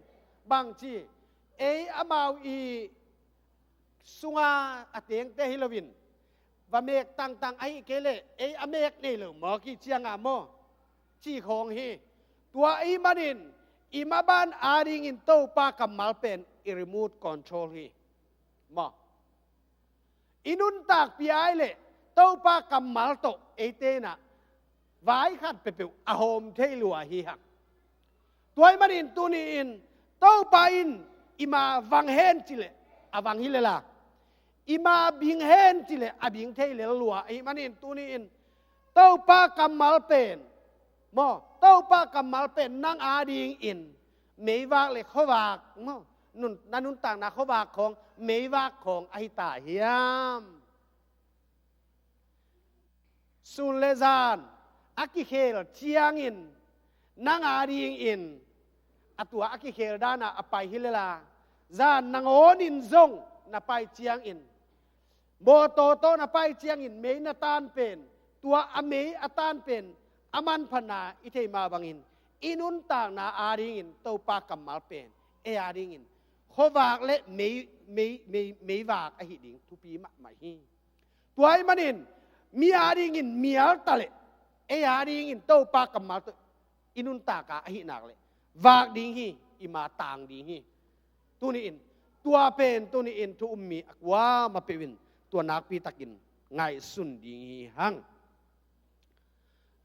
bangci, Ei amau i sunga a tengte hi loin, va mek tangtang ahi kei leh ei a mek nei lo mawk hi cianga maw, ci khawng hi. Tua ahih manin i maban adingin Topa kammal pen i remote control hi. Maw? I nuntakpih ai leh Topa kammal tawh eite in ah vai khat peuhpeuh a hawm thei lua hi hang. Tua ahih manin tuni-in Topa in i ma vang hen ci leh a vang hi lel a, i ma bing hen ci leh a bing thei lel lua ahih manin tuni-in Topa kammal pen, maw, Topa kammal pen nang adingin meivak le khuavak, maw, nun, na nuntakna khuavak khawng meivak khawng ahi ta hiam? Sun le zan a kikhel ciangin nang adingin a tua a kikhel dana a pai hi lel a, zan nangawnin zong na pai ciangin, mawtaw tawh na pai ciangin mei na tan pen, tua a mei a tan pen a manphatna i theih mah bangin i nuntakna adingin Topa kammal pen ei adingin khuavak le mei, mei, mei, meivak ahi ding thupi mahmah hi. Tua ahih manin mi adingin mial ta leh ei adingin Topa kammal tawh i nuntak a ahih nak leh vak ding hi, i ma tang ding hi. Tuni-in tua pen tuni-in thu um mi a kuamah peuh in tua nakpi takin ngaihsun ding hi hang.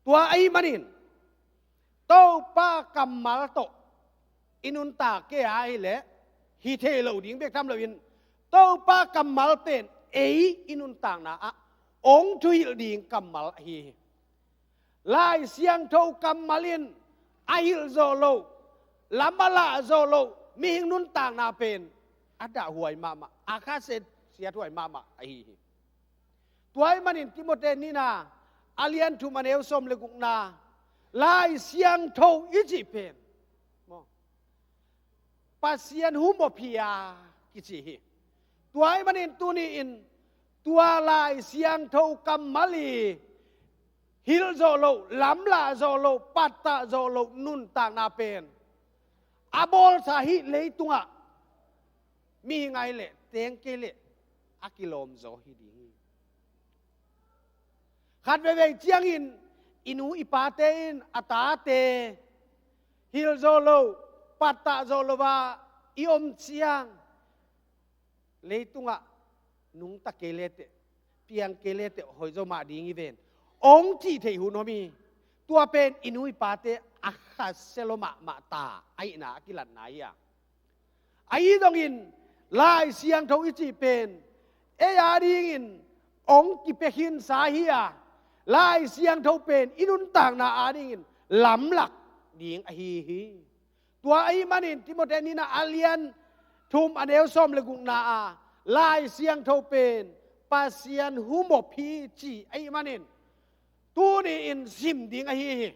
Tua ahih manin Topa kammal tawh i nuntak kei a ahih leh hi thei lo ding bek tham loin Topa kammal pen ei i nuntakna ah hong thuhilh ding kammal ahi hi. Lai Siangtho kammal in a hilh zawh loh, lam a lah zawh loh mihing nuntakna pen a dahhuai mahmah, a khasiathuai mahmah ahi hi. Tua ahih manin Timote nihna a lian thum a neu sawm le gukna, Lai Siangtho i cih pen, maw, Pasian humop hi a kici hi. Tua ahih manin tuni-in tua Lai Siangtho kammal i hilh zawh loh, lamlah zawh loh, pattah zawh loh nuntakna pen a bawlsa hih leitungah mihing ai leh teng kei leh a kilawm zaw hi ding hi. Khat veivei ciangin i nu i pate in a tate hilh zawh loh, pattah zawh loh a i om ciang leitungah nungta kei leteh, piang kei leteh hoih zaw mah ding hi ven, hong cih theih hun om hi. Tua pen i nu i pate a khasia lua mahmah ta ahihna a kilatna hi a. Ahi zongin Lai Siangtho i cih pen ei adingin hong kipia khinsa hi a, Lai Siangtho pen i nuntakna adingin lamlak ding ahi hi. Tua ahih manin Timote nihna a lian thum a neu sawm le gukna a Lai Siangtho pen Pasian humop hi cih ahih manin tuni-in sim ding ahi hi.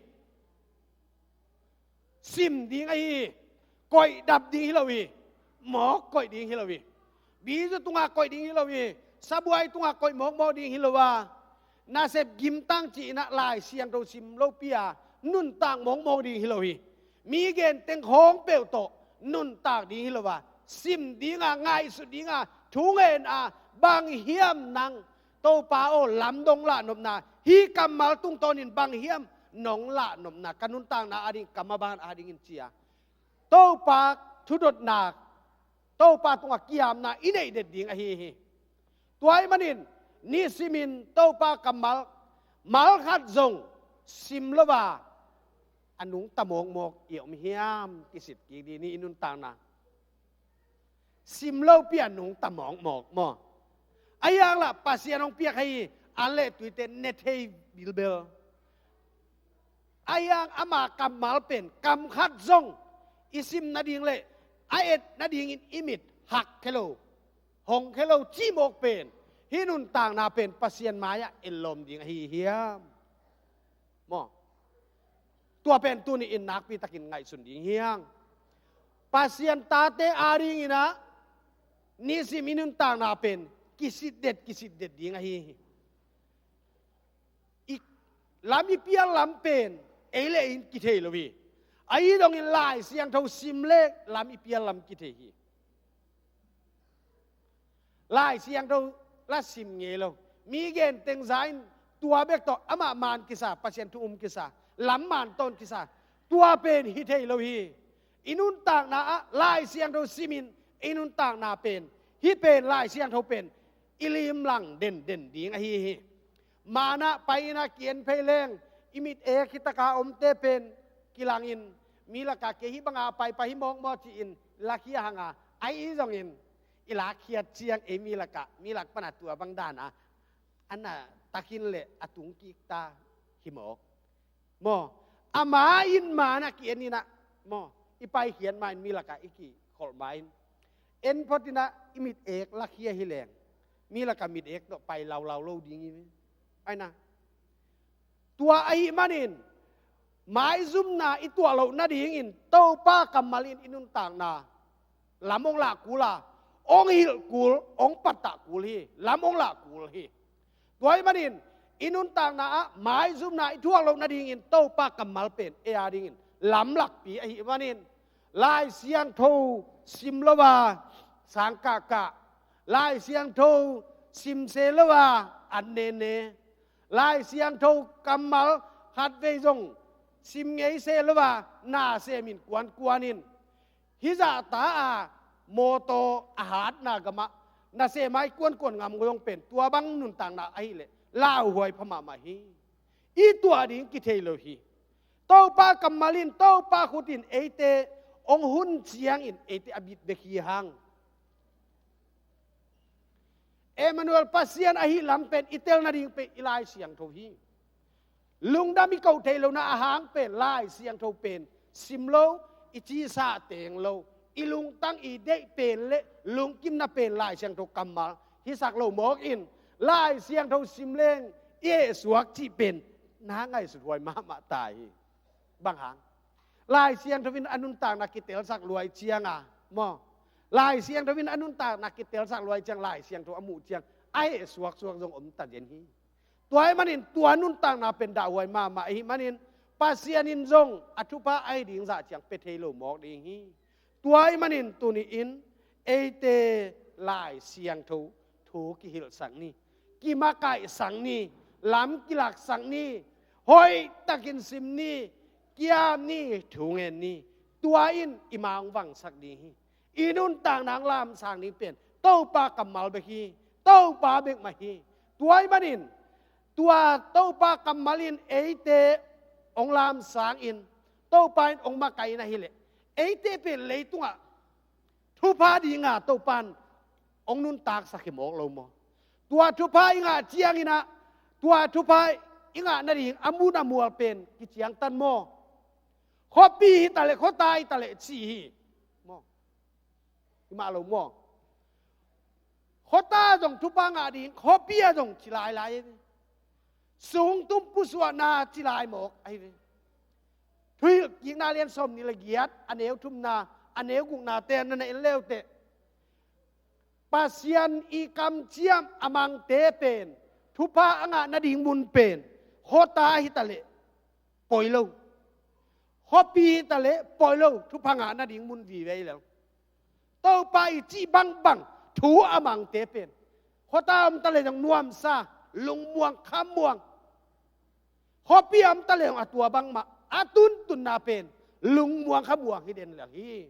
Sim ding ahi hi. Koihdap ding hi lo hi. Mawk koih ding hi lo hi. Bizu tungah koih ding hi lo hi. Sabuai tungah koih mawkmawk ding hi lo a, nasep gimtang cih in ah Lai Siangtho sim lopi a nuntak mawkmawk ding hi lo hi. Mi genteng khawng peuh tawh nuntak ding hi lo a, sim ding a, ngaihsut ding a, thu ngen a, bang hiam nang Topa aw, lam dong lahnopna, hih kammal tungtawnin bang hiam nong lahnopna, ka nuntakna ading, ka maban adingin ci a, Topa thudotna, Topa tungah kiamna i neih det ding ahi hi. Tua ahih manin nisimin Topa kammal, mal khat zong sim lo a, a nungta mawkmawk i om hiam, kisit kik ding ni i nuntakna. Sim lopi a nungta mawkmawk maw? Ahi hang lah Pasian hong piak hi, an le tuite ne thei bilbel. Ahi hang ama kammal pen kam khat zong i sim nading le a et nadingin i mit hak khia lo, hong khia lo cih mawk pen, hih nuntakna pen Pasian mai-ah etlawm ding ahi hiam? Maw? Tua pen tuni-in nakpi takin ngaihsun ding hi hang. Pasian tate adingin ah nisim i nuntakna pen kisitdet, kisitdet ding ahi hi. I lam i pial lam pen ei le ei in kithei lo hi. Ahi zongin Lai Siangtho sim le lam i pial lam kithei hi. Lai Siangtho la sim ngei lo. Mi gen teng za in tua bek tawh amah man kisa, Pasian thu um kisa, lam man tawn kisa. Tua pen hi thei lo hi. I nuntakna ah Lai Siangtho simin i nuntakna pen, hih pen Lai Siangtho pen i limlang denden ding ahi hi. Manah pai in ah ki-en phei leng, i mit ek hi taka omte pen kilangin, mi lakah kei hih banga paipai hi mawkmawk ci-in lakhia hanga, ahi zongin i lakkhiat ciang ei mi lakah, mi lak pana tua bang dana a na takin le a tung kik ta hi mawk. Maw, ama in manah ki-en in ah, maw, i paikhiat ma in mi lakah i kikholh ma in, en phot in ah i mit ek lakhia hi leng, mi lakah mit ek tawh pai laulau lo ding hi. Aina, tua ahih manin maizumna i tuah loh nadingin Topa kammal in i nuntakna lam hong lah kul a, hong hilh kul, hong pattah kul hi, lam hong lah kul hi. Tua ahih manin i nuntakna ah maizumna i thuak loh nadingin Topa kammal pen ei a dingin lam lakpi ahih manin, Lai Siangtho sim lo a sang kahkah, Lai Siangtho sim se lo a an nene, Lai Siangtho kammal khatvei zong sim ngei se lo a na semin kuankuan in, hih zahta a mawtaw a hatna gamah na sem a i kuankuan ngam ngoi hong pen tua bang nuntakna ahileh lauhuai pha mahmah hi. I tuah ding kithei lo hi. Topa kammal in, Topa khut in eite hong hun ciangin eite a bit bek hi hang. Emmanuel, Pasian ahih lam pen i tel nading pen i Lai Siangtho hi. Lungdam i koh theih lohna a hang pen Lai Siangtho pen sim lo, i cisah teng lo, i lungtang i deih pen le lungkimna pen Lai Siangtho kammal hisak lo mawk in, Lai Siangtho sim leng i hehsuak cih pen na ngaihsut huai mahmah ta hi. Bang hang? Lai Siangtho in a nuntakna kitelsak luai cianga, maw, Lai Siangtho in a nuntakna kitelsak luai ciang, Lai Siangtho a muh ciang a hehsuaksuak zong om ta den hi. Tua ahih manin tua nuntakna pen dahhuai mahmah ahih manin Pasian in zong a thupha ahi ding zah ciang pia thei lo mawk ding hi. Tua ahih manin tuni-in eite Lai Siangtho thu kihilhsak ni, kimakaihsak ni, lam kilaksak ni, hoihtakin sim ni, kiam ni, thu ngen ni. Tua in i ma hong vangsak ding hi. I nuntakna hong lamsang ding pen Topa kammal bek hi. Topa bek mah hi. Tua ahih manin tua Topa kammal in eite hong lamsang in, Topa in hong makaih in ahileh, eite pen leitungah thupha dinga Topa in hong nuntaksak hi mawk lo maw? Tua thupha i ngah ciangin ah, tua thupha i ngah nading a mun a mual pen kiciangtan maw? Khuapi hi taleh, khuata hi taleh ci hi maw? Hi mah lo maw? Khuata zong thupha ngah ding, khuapi ah zong ci lailai hi. Sungtum pusuahna ci lai mawk ahi ve. Thuhilhkikna lian sawmnih le giat, a neu thumna, a neu guknate na na en leuteh, Pasian i kamciam a mangte pen thupha a ngah nading mun pen khuata hi taleh poi lo, khuapi hi taleh poi lo, thupha ngah nading mun vive hi lel. Topa i cih bangbang thu a mangte pen khuata om taleh zong nuamsa, lungmuang, khamuang. Khuapi a om taleh zong a tua bangmah a tuntunna pen lungmuang khamuang hi den lel hi.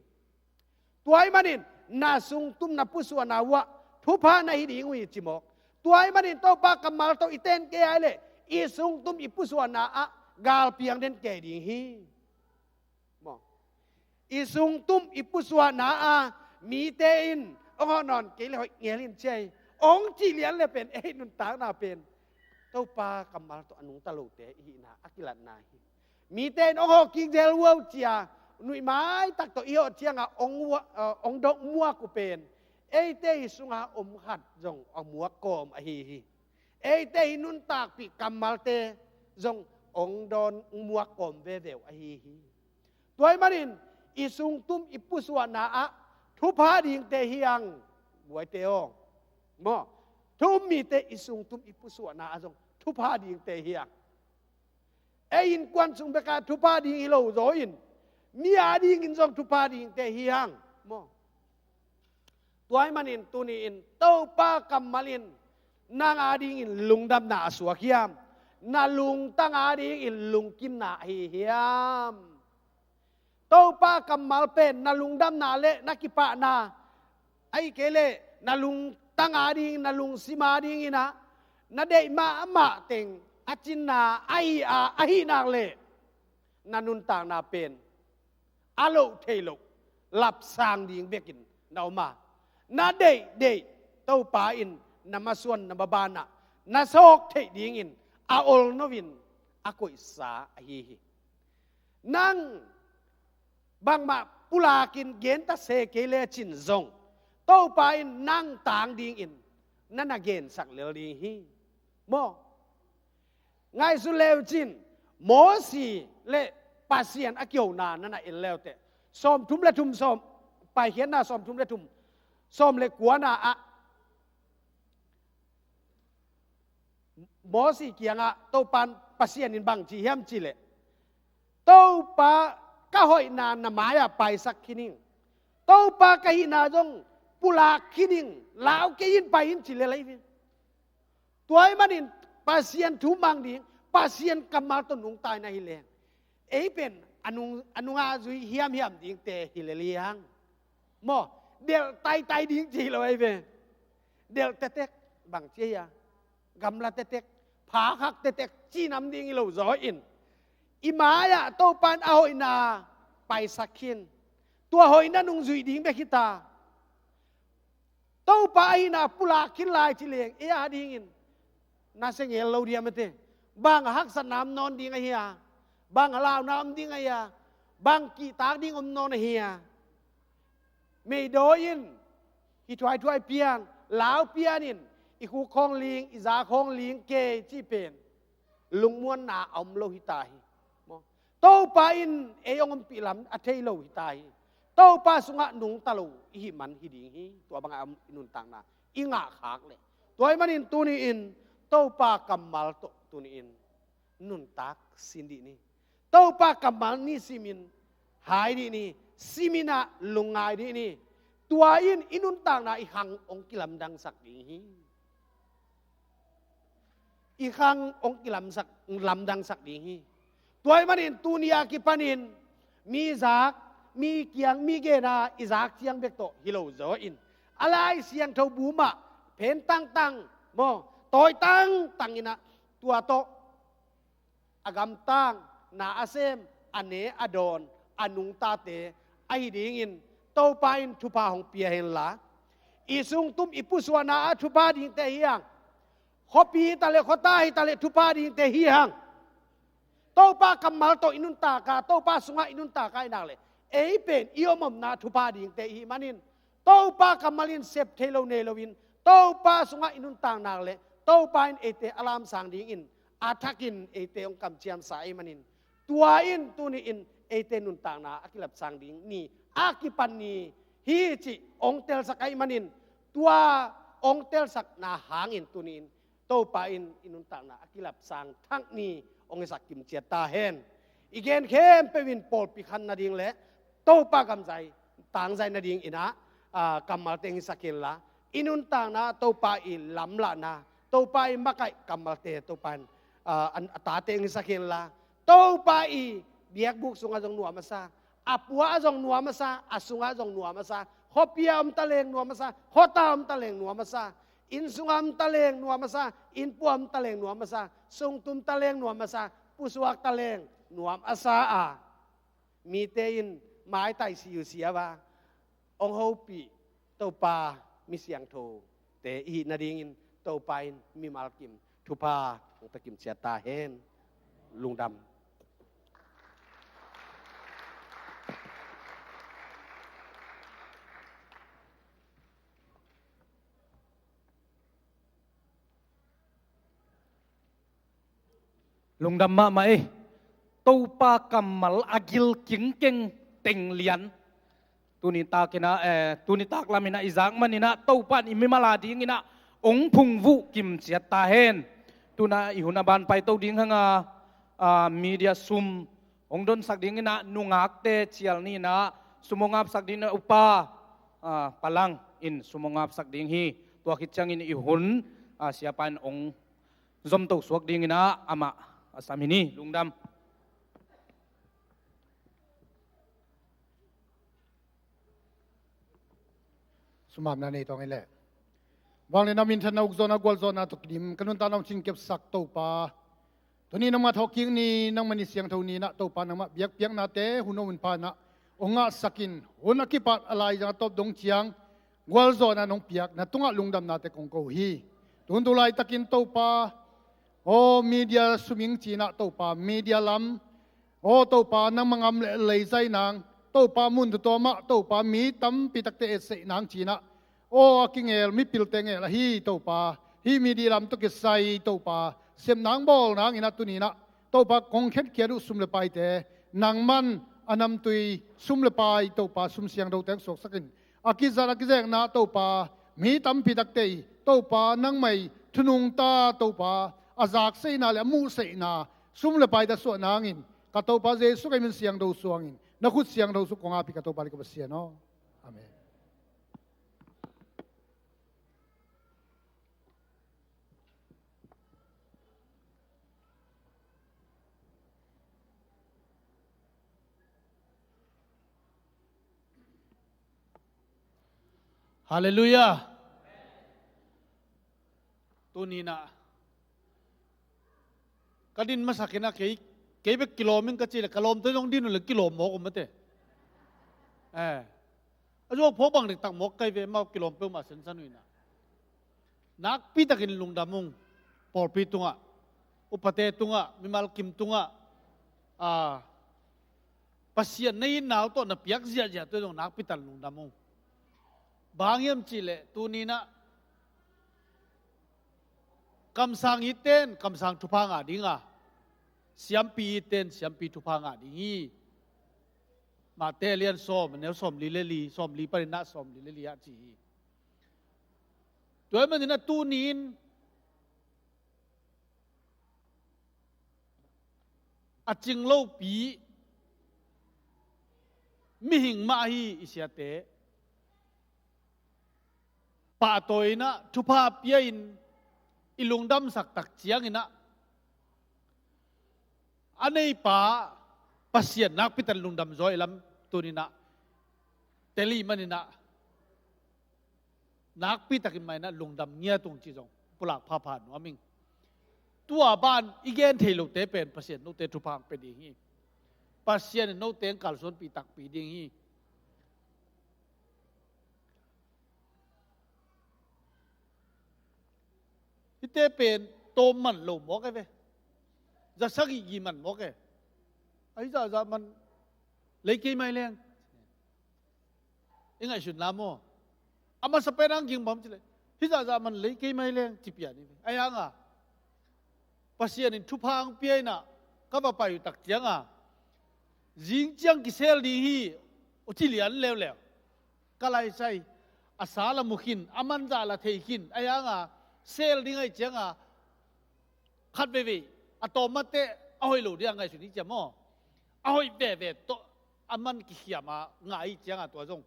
Tua ahih manin na sungtum na pusuahna uh ah thupha na hi ding uh hi ci mawk. Tua ahih manin Topa kammal tawh i ten kei ahileh i sungtum i pusuahna ah galpiang den kei ding hi. Maw? I sungtum i pusuahna a mite in hong hawh nawn kei le hoih ngel in ci a hi, hong cih lian le pen ei nuntakna pen Topa kammal tawh a nungta lote i hihna a kilatna hi. Mite in hong hawh kik zel uh cia, nuih maitak tawh i hawh cianga hong, hong dok muak uh pen eite i sunga om khat zong a muak kawm ahi hi. Eite i nuntakpih kammalte zong hong dawn muak kawm veve uh ahi hi. Tua ahih manin i sungtum i pusuahna ah thupha dingte hi hang, buaite aw. Maw? Thu um mite i sungtum i pusuahna ah zong thupha dingte hi hang. Ei innkuan sung beka thupha ding hi lo zaw in, mi a dingin zong thupha dingte hi hang. Maw? Tua ahih manin tuni-in Topa kammal in nang adingin lungdamna a suak hiam? Na lungtang adingin lungkimna ahi hiam? Topa kammal pen na lungdamna le na kipahna, ahih kei leh na lungtang ading, na lungsim adingin ah, na deih mahmah teng a cinna ahi a, ahih nak leh na nuntakna pen a loh theih loh lapsang ding bekin na om a, na deihdeih Topa in na masuan na maban ah na sawk theih dingin a olno in a koihsa ahi hi. Nang bangmah pulakin genta se kei lecin zong Topa in nang tang dingin na na gensak lel ding hi. Maw? Ngaihsun le uh cin, Mosi le Pasian a kihona na na en le uh teh, sawmthum le thum, sawm, Paikhiatna sawmthum le thum, sawm le kuana ah, Mosi kiangah Topan, Pasian in bang ci hiam cih leh, Topa, ka hoihna na mai-ah paisak khin ing. Topa, ka hihna zong pulak khin ing. Lau kei in, pai in, ci lel ahi ve. Tua ahih manin Pasian thu mang ding, Pasian kammal tawh nungta in ahi leng, ei pen a nung, a nungah zui hiamhiam dingte hi lel hi hang. Maw, delh taitai ding ci hi lo ahi ve. Delh tektek, bang ci ahi a, gamla tektek, pha khak tektek ci nam ding hi lo zaw in, i mai-ah Topa in a hoihna paisak khin. Tua hoihna nung zuih ding bek hi ta. Topa ahihna pulak khin lai ci leng, ei adingin na se ngel lo diam a te. Bang a haksatna om nawn ding ahi a, bang a launa om ding ahi a, bang kihtak ding om nawn ahi a. Meidawi in, hih thuaithuai pian, lau pian in, i khuk khawng ling, i za khawng ling kei cih pen lungmuanna a om lo hi ta hi. Maw? Topa in ei hong ompih lam a thei lo hi ta hi. Topa sungah nungta lo i hih man hi ding hi. Tua bangah i nuntakna i ngah khak leh. Tua ahih manin tuni-in Topa kammal tawh tuni-in nuntak sin dih ni. Topa kammal ni simin hai dih ni. Simin ah lungngai dih ni. Tua in i nuntakna i khang hong kilamdangsak ding hi. I khang hong kilamsak, lamdangsak ding hi. Tua ahih manin tuni a kipanin mi zak, mi kiang, mi gen a i zak ciang bek tawh hi lo zaw in, a Lai Siangtho bu mah phen tangtang, maw, tawi tangtang in ah, tua tawh a gamtang, na a sem, a ne a dawn, a nungtate ahi dingin Topa in thupha hong pia hen la, i sungtum i pusuahna ah thupha dingte hi hang. Khuapi hi ta leh, khuata hi ta leh, thupha dingte hi hang. Topa kammal tawh i nuntak a, Topa sungah i nuntak a ahih nak leh, ei pen i om omna thupha dingte i hih manin, Topa kammal in sep thei lo nei loin, Topa sungah i nuntak nak leh Topa in eite a lamsang dingin a thakin eite hong kamciamsa ahih manin, tua in tuni-in eite nuntakna a kilapsang ding ni a kipan ni hi cih hong telsak ahih manin, tua hong telsakna hangin tuni-in Topa in i nuntakna a kilapsang thak ni hong hisak kimciat ta hen. I gen khempeuh in pawlpi khan nading le Topa kamzai, tangzai nading in ah, ah, kammalte hong hisak hen la, i nuntakna Topa i lamlahna, Topa i makaih kammalte Topa in, ah, an, a tate hong hisak hen la, Topa i biakbuk sungah zong nuam a sa, a puah ah zong nuam a sa, a sungah zong nuam a sa, khuapi ah om ta leng nuam a sa, khuata om ta leng nuam a sa, inn sungah om ta leng nuam a sa, inn puah om ta leng nuam a sa, sungtum ta leng nuam a sa, pusuak ta leng nuam a sa a, mite in maitai siusiau a hong hopih Topa mi siangthote i hih nadingin Topa in mimal kim thupha hong pia kimciat ta hen. Lungdam. Lungdam mahmah ei. Topa kammal a gil kingkeng teng lian. Tuni tak in ah, eh, tuni tak lam in ah i zak man in ah Topa in i mimal a ding in ah hong phungvuh kimciat ta hen. Tu-in ah i hun a ban paito ding hang a, ah, media sum hong donsak ding in ah nungakte cial ni in ah sum hong apsak ding in ah upa, ah, Palang. in sum hong ngapsak ding hi. Tua khit ciangin i hun, a, siapa in hong zomto suak dingin ah amah a sam hi ni. Lungdam. Sumapna nei tawng i leh. Vangliatna minthanna ukzawhna gualzawhna tawh kidim ka nuntakna hong cingkepsak Topa. Tuni nangmah thawhkik ni, nangmah ni siangtho ni-in ah Topa nangmah biakpiaknate hun a hun pha-in ah hong ngahsak in, hun a kipat a laizang a tawp dong ciang gualzawhna nong piak na tungah lungdamnate kong ko hi. Tun tu laitakin Topa, aw media suming ci-in ah Topa media lam, aw Topa nangmah ngam le lei zai nang, Topa mun tutuam ah Topa mi tampi takte etseih nang ci-in ah, aw a kingel mipilte ngel ahi Topa, hih media lam tawh kisai Topa sep nang bawl nangin ah tuni-in ah Topa kong khetkhiat uh sum le paite nangman a namtui sum le pai Topa sum siangthote hong suaksak in, a kizat a kizekna Topa mi tampi takte i Topa nangmah i thu nungta Topa a zakseihna le a muhseihna sum le paite suah nangin ka Topa Jesu ka min siangtho suangin na khut siangtho sung kong ap hi ka Topa le ka Pasian aw. Amen. Halleluiah. Tuni-in ah ka din masak in ah kei, kei bek kilawm ing ka cih leh ka lawmte zong din uh leh kilawm mawk uh mate. Eh. A zuak phawk bang dektak mawk kei ve, amau kilawm peuhmah sensan uh in ah. Nakpi takin lungdam ung. Pawlpi tungah, upate tungah, mimal kim tungah, a, Pasian na itna uh tawh na piak ziahziah tawh zong nakpi takin lungdam ung. Bang hang hiam cih leh tuni-in ah kamsang itte in kamsang thupha ngah ding a, siampi itte in siampi thupha ngah ding hi. Mate lian sawm, a neu sawmli le li, sawmli panin ah sawmli le li ah ci hi. Tua ahih manin ah tuni-in a cing lopi mihing mah ahi i siate pahtawi in ah thupha pia-in i lungdamsak tak ciangin ah a neipa Pasian nakpi takin lungdam zaw i lam tuni-in ah tel i hih manin ah nakpi takin mah in ah lungdam ngiat ung cih zong pulak phapha nuam ing. Tua ban i gen thei lote pen Pasian note thupha hong pia ding hi. Pasian in note hong kalsuanpih takpi ding hi. Hihte pen tawm man lo mawk e ve. Za sagih gih man mawk e. Ahi zahzah man lei kei mai leng. I ngaihsutna maw? A masa pen hong ging bang ci leh hih zahzah man lei kei mai leng ci pian hi ve. Ahi hang a Pasian in thupha hong pia in ah ka va pai uh tak ciang a zing ciang kisel ding hi. Aw ci lian leuleu. Ka laisai a sa la mu khin, a man zah la thei khin. Ahi hang a sel ding ahih ciang a khat veivei a tawm mate a hoih lo ding a ngaihsun hi ciam aw. A hoih veve tawh a man kikhiam a ngah ahih ciang a tua zong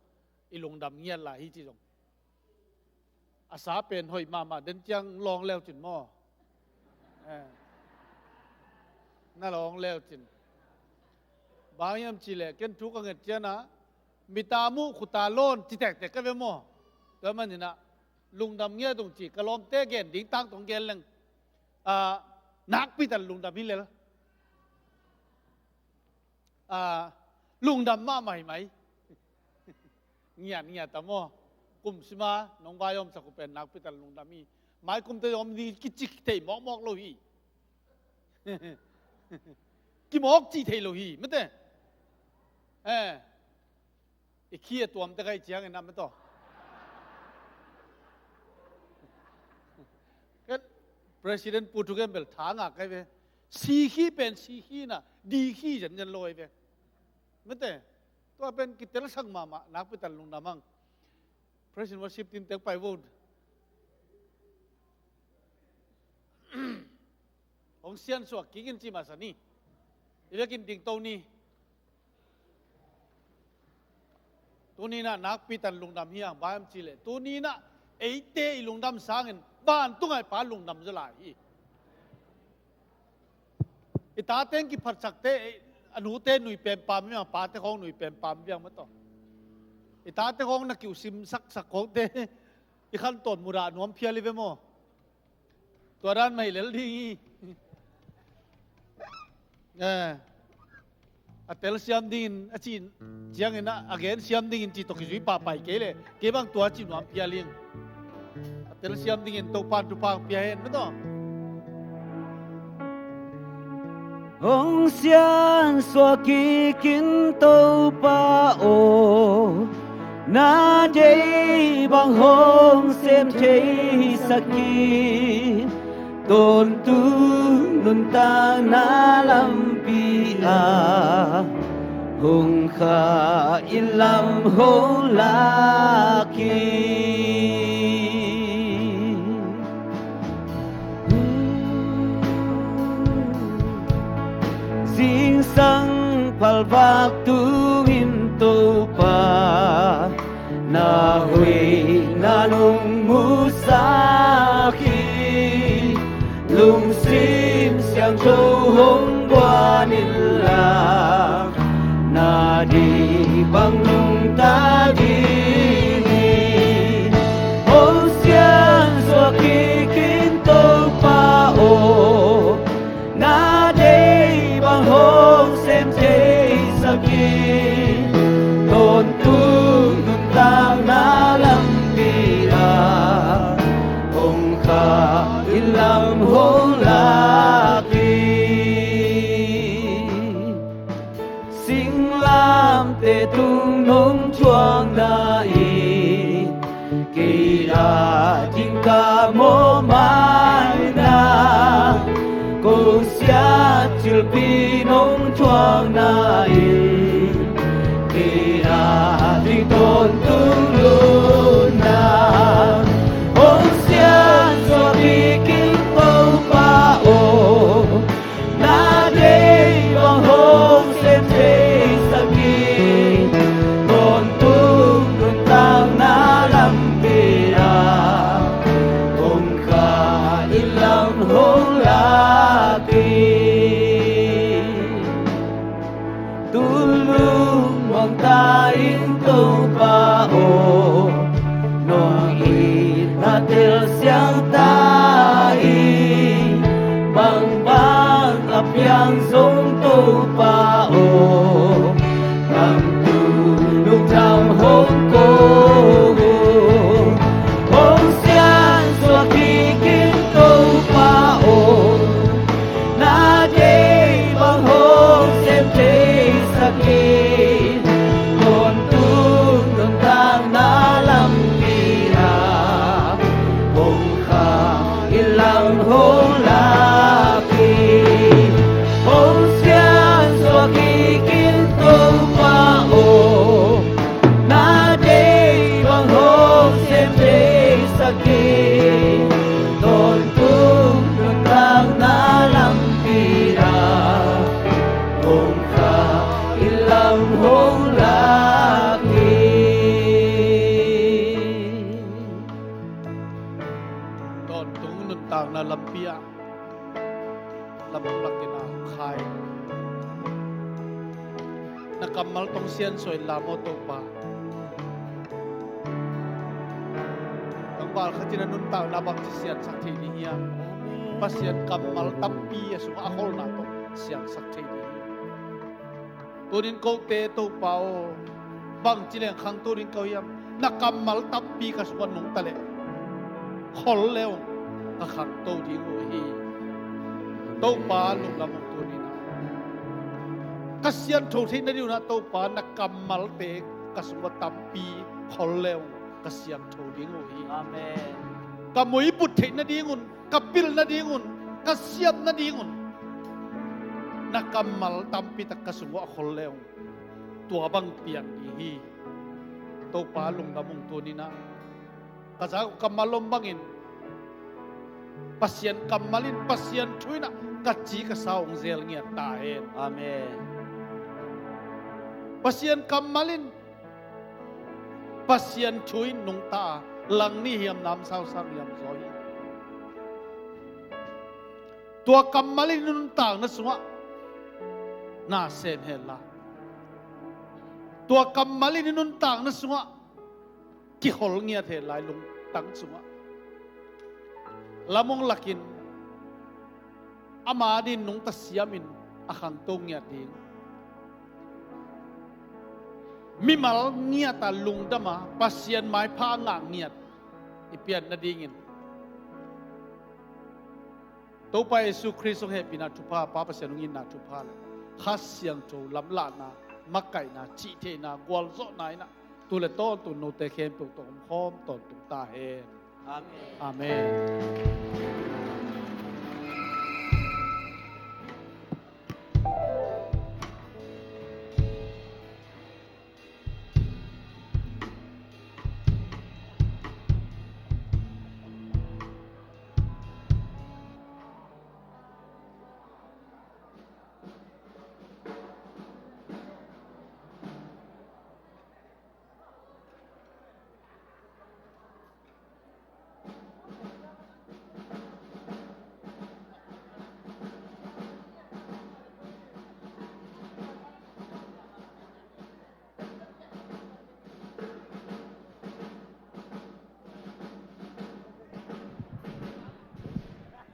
i lungdam ngiat lai hi ci zong. A sa pen hoih mahmah den ciang lawng leu cin maw? Eh. Na lawng leu cin. Bang hiam cih leh ken thu ka nget ciang a mita muh khuta lawn ci tektek ka ve maw? Tua manin ah lungdam ngiat ung ci ka lawmte gen ding tangtong gen leng. Ah, nakpi takin lungdam hi lel. Ah, lungdam mahmah hi mai. Ngiat ngiat a maw? Kum sima nong vai omsak uh pen nakpi takin lungdam hi. Mai kumte om ni kicik thei mawkmawk lo hi. Kimawk cih thei lo hi mate. Eh. I khi a tuamte ka hih ciangin a mate aw. President Pu Thu Kem bel tha ngak ka hi ve. Si khi pen si khi na di khi zenzen lo hi ve. Mate, tua pen kitel sang mahmah nakpi takin lungdam hang. Praise and worship team teng pai vo. Hong siansuak kik in ci masa ni. I vekin dingto ni. Tuni-in ah nakpi takin lungdam hi hang, bang hiam cih leh tuni-in ah eite i lungdam sangin vantung ah i Pa lungdam zaw lai hi. I tate in kiphatsakte, a nute nui pen pam viang, pate khawng nui pen pam viang maw taw. I tate khawng na kiusim saksak khawngte i khantawn mudah nuam phial hi ve maw. Tua dan mah hi lel ding hi. Eh, a telsiam dingin a cih ciangin ah, a gensiam dingin cih tawh kizui pahpah kei leh kei bang tua cih nuam phial ing. A telsiam dingin Topa'n thupha pia hen maw taw. Hong siansuah kik in Topa aw, na deih bang hong sem theisak in. Tawntung nuntakna lampi ah hong khah in, lam hong lak in. Zingsang phalvak tungin Topa, na hoihna nong musak hi. Lungsim siangtho hong guan inla, na deih bang nungta ding hi. Hong siansuah kik in Topa aw, na deih bang hong sem theisak in. Tawntung nuntakna lampi ah hong khah in, lam hong lak in. Singlamteh tung nong thuakna in kei a ding ka mawhmaina, kong siat thilpi nong thuakna in kei a ding tawntung lutna. Hong siansuah kik in Topa aw, na deih bang hong sem theisak in. Tawntung nuntakna lampi ah hong khah in, lam hong lak in. Tulung mawngta in Topa aw, nong itna telsiam ta in. Bangbang a piang zong Topa aw, tangtung lungtang hong ko uh. Hong siansuah kik in Topa aw, na deih bang hong sem theisak in. Tawntung nuntakna lampi ah hong khah in, lam hong lak in. Hong siansuah kik in Topa aw, na deih bang hong sem theisak in. Tawntung nuntakna lampi ah hong khah in, lam hong lak in. Tawntung nuntakna lampi ah lam hong lak in, a khai. Na kammal tawh siansuah in la maw Topa. Tangval khat in a nuntakna bangci siansak thei ding hiam? Pasian kammal tampi a sungah a kholna tawh siansak thei ding hi. Tunin kote Topa aw, bangci leng khangto ding ka hiam? Na kammal tampi ka sungah nungta leh khol le ung, ka khangto ding uh hi. Topa lungdam ung, tunin ah ka siangtho theih nading un ah Topa na kammalte ka sungah tampi khol le ung, ka siangtho ding uh hi. Amen. Ka muibut theih nading un, ka pil nading un, ka siam nading un na kammal tampi tak ka sungah khol le ung, tua bang piang ding hi. Topa lungdam ung, tunin ah ka zak uh kammal om bangin Pasian kammal in, Pasian thu in ah ka ci ka sa hong zel ngiat ta hen. Amen. Pasian kammal in Pasian thu in nungta a, langni hiam namsau sang hiam zaw hi. Tua kammal in i nuntakna sungah na sem hen la, tua kammal in i nuntakna sungah kihol ngiat hen la, i lungtang sungah lamong lakin ama adingin nungta siamin a khangto ngiat ding. Mimal ngiat a lungdam a Pasian maipha a ngah ngiat i pian nadingin Topa Jesu Khrist hong hehpihna thupha, Pa Pasian hong itna thupha le Kha Siangtho lamlahna, makaihna, cihtheihna, gualzawhna in ah tu le tawntung note khempeuh tawh omkhawm tawntung ta hen. Amen. Amen.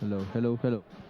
Hello, hello, hello.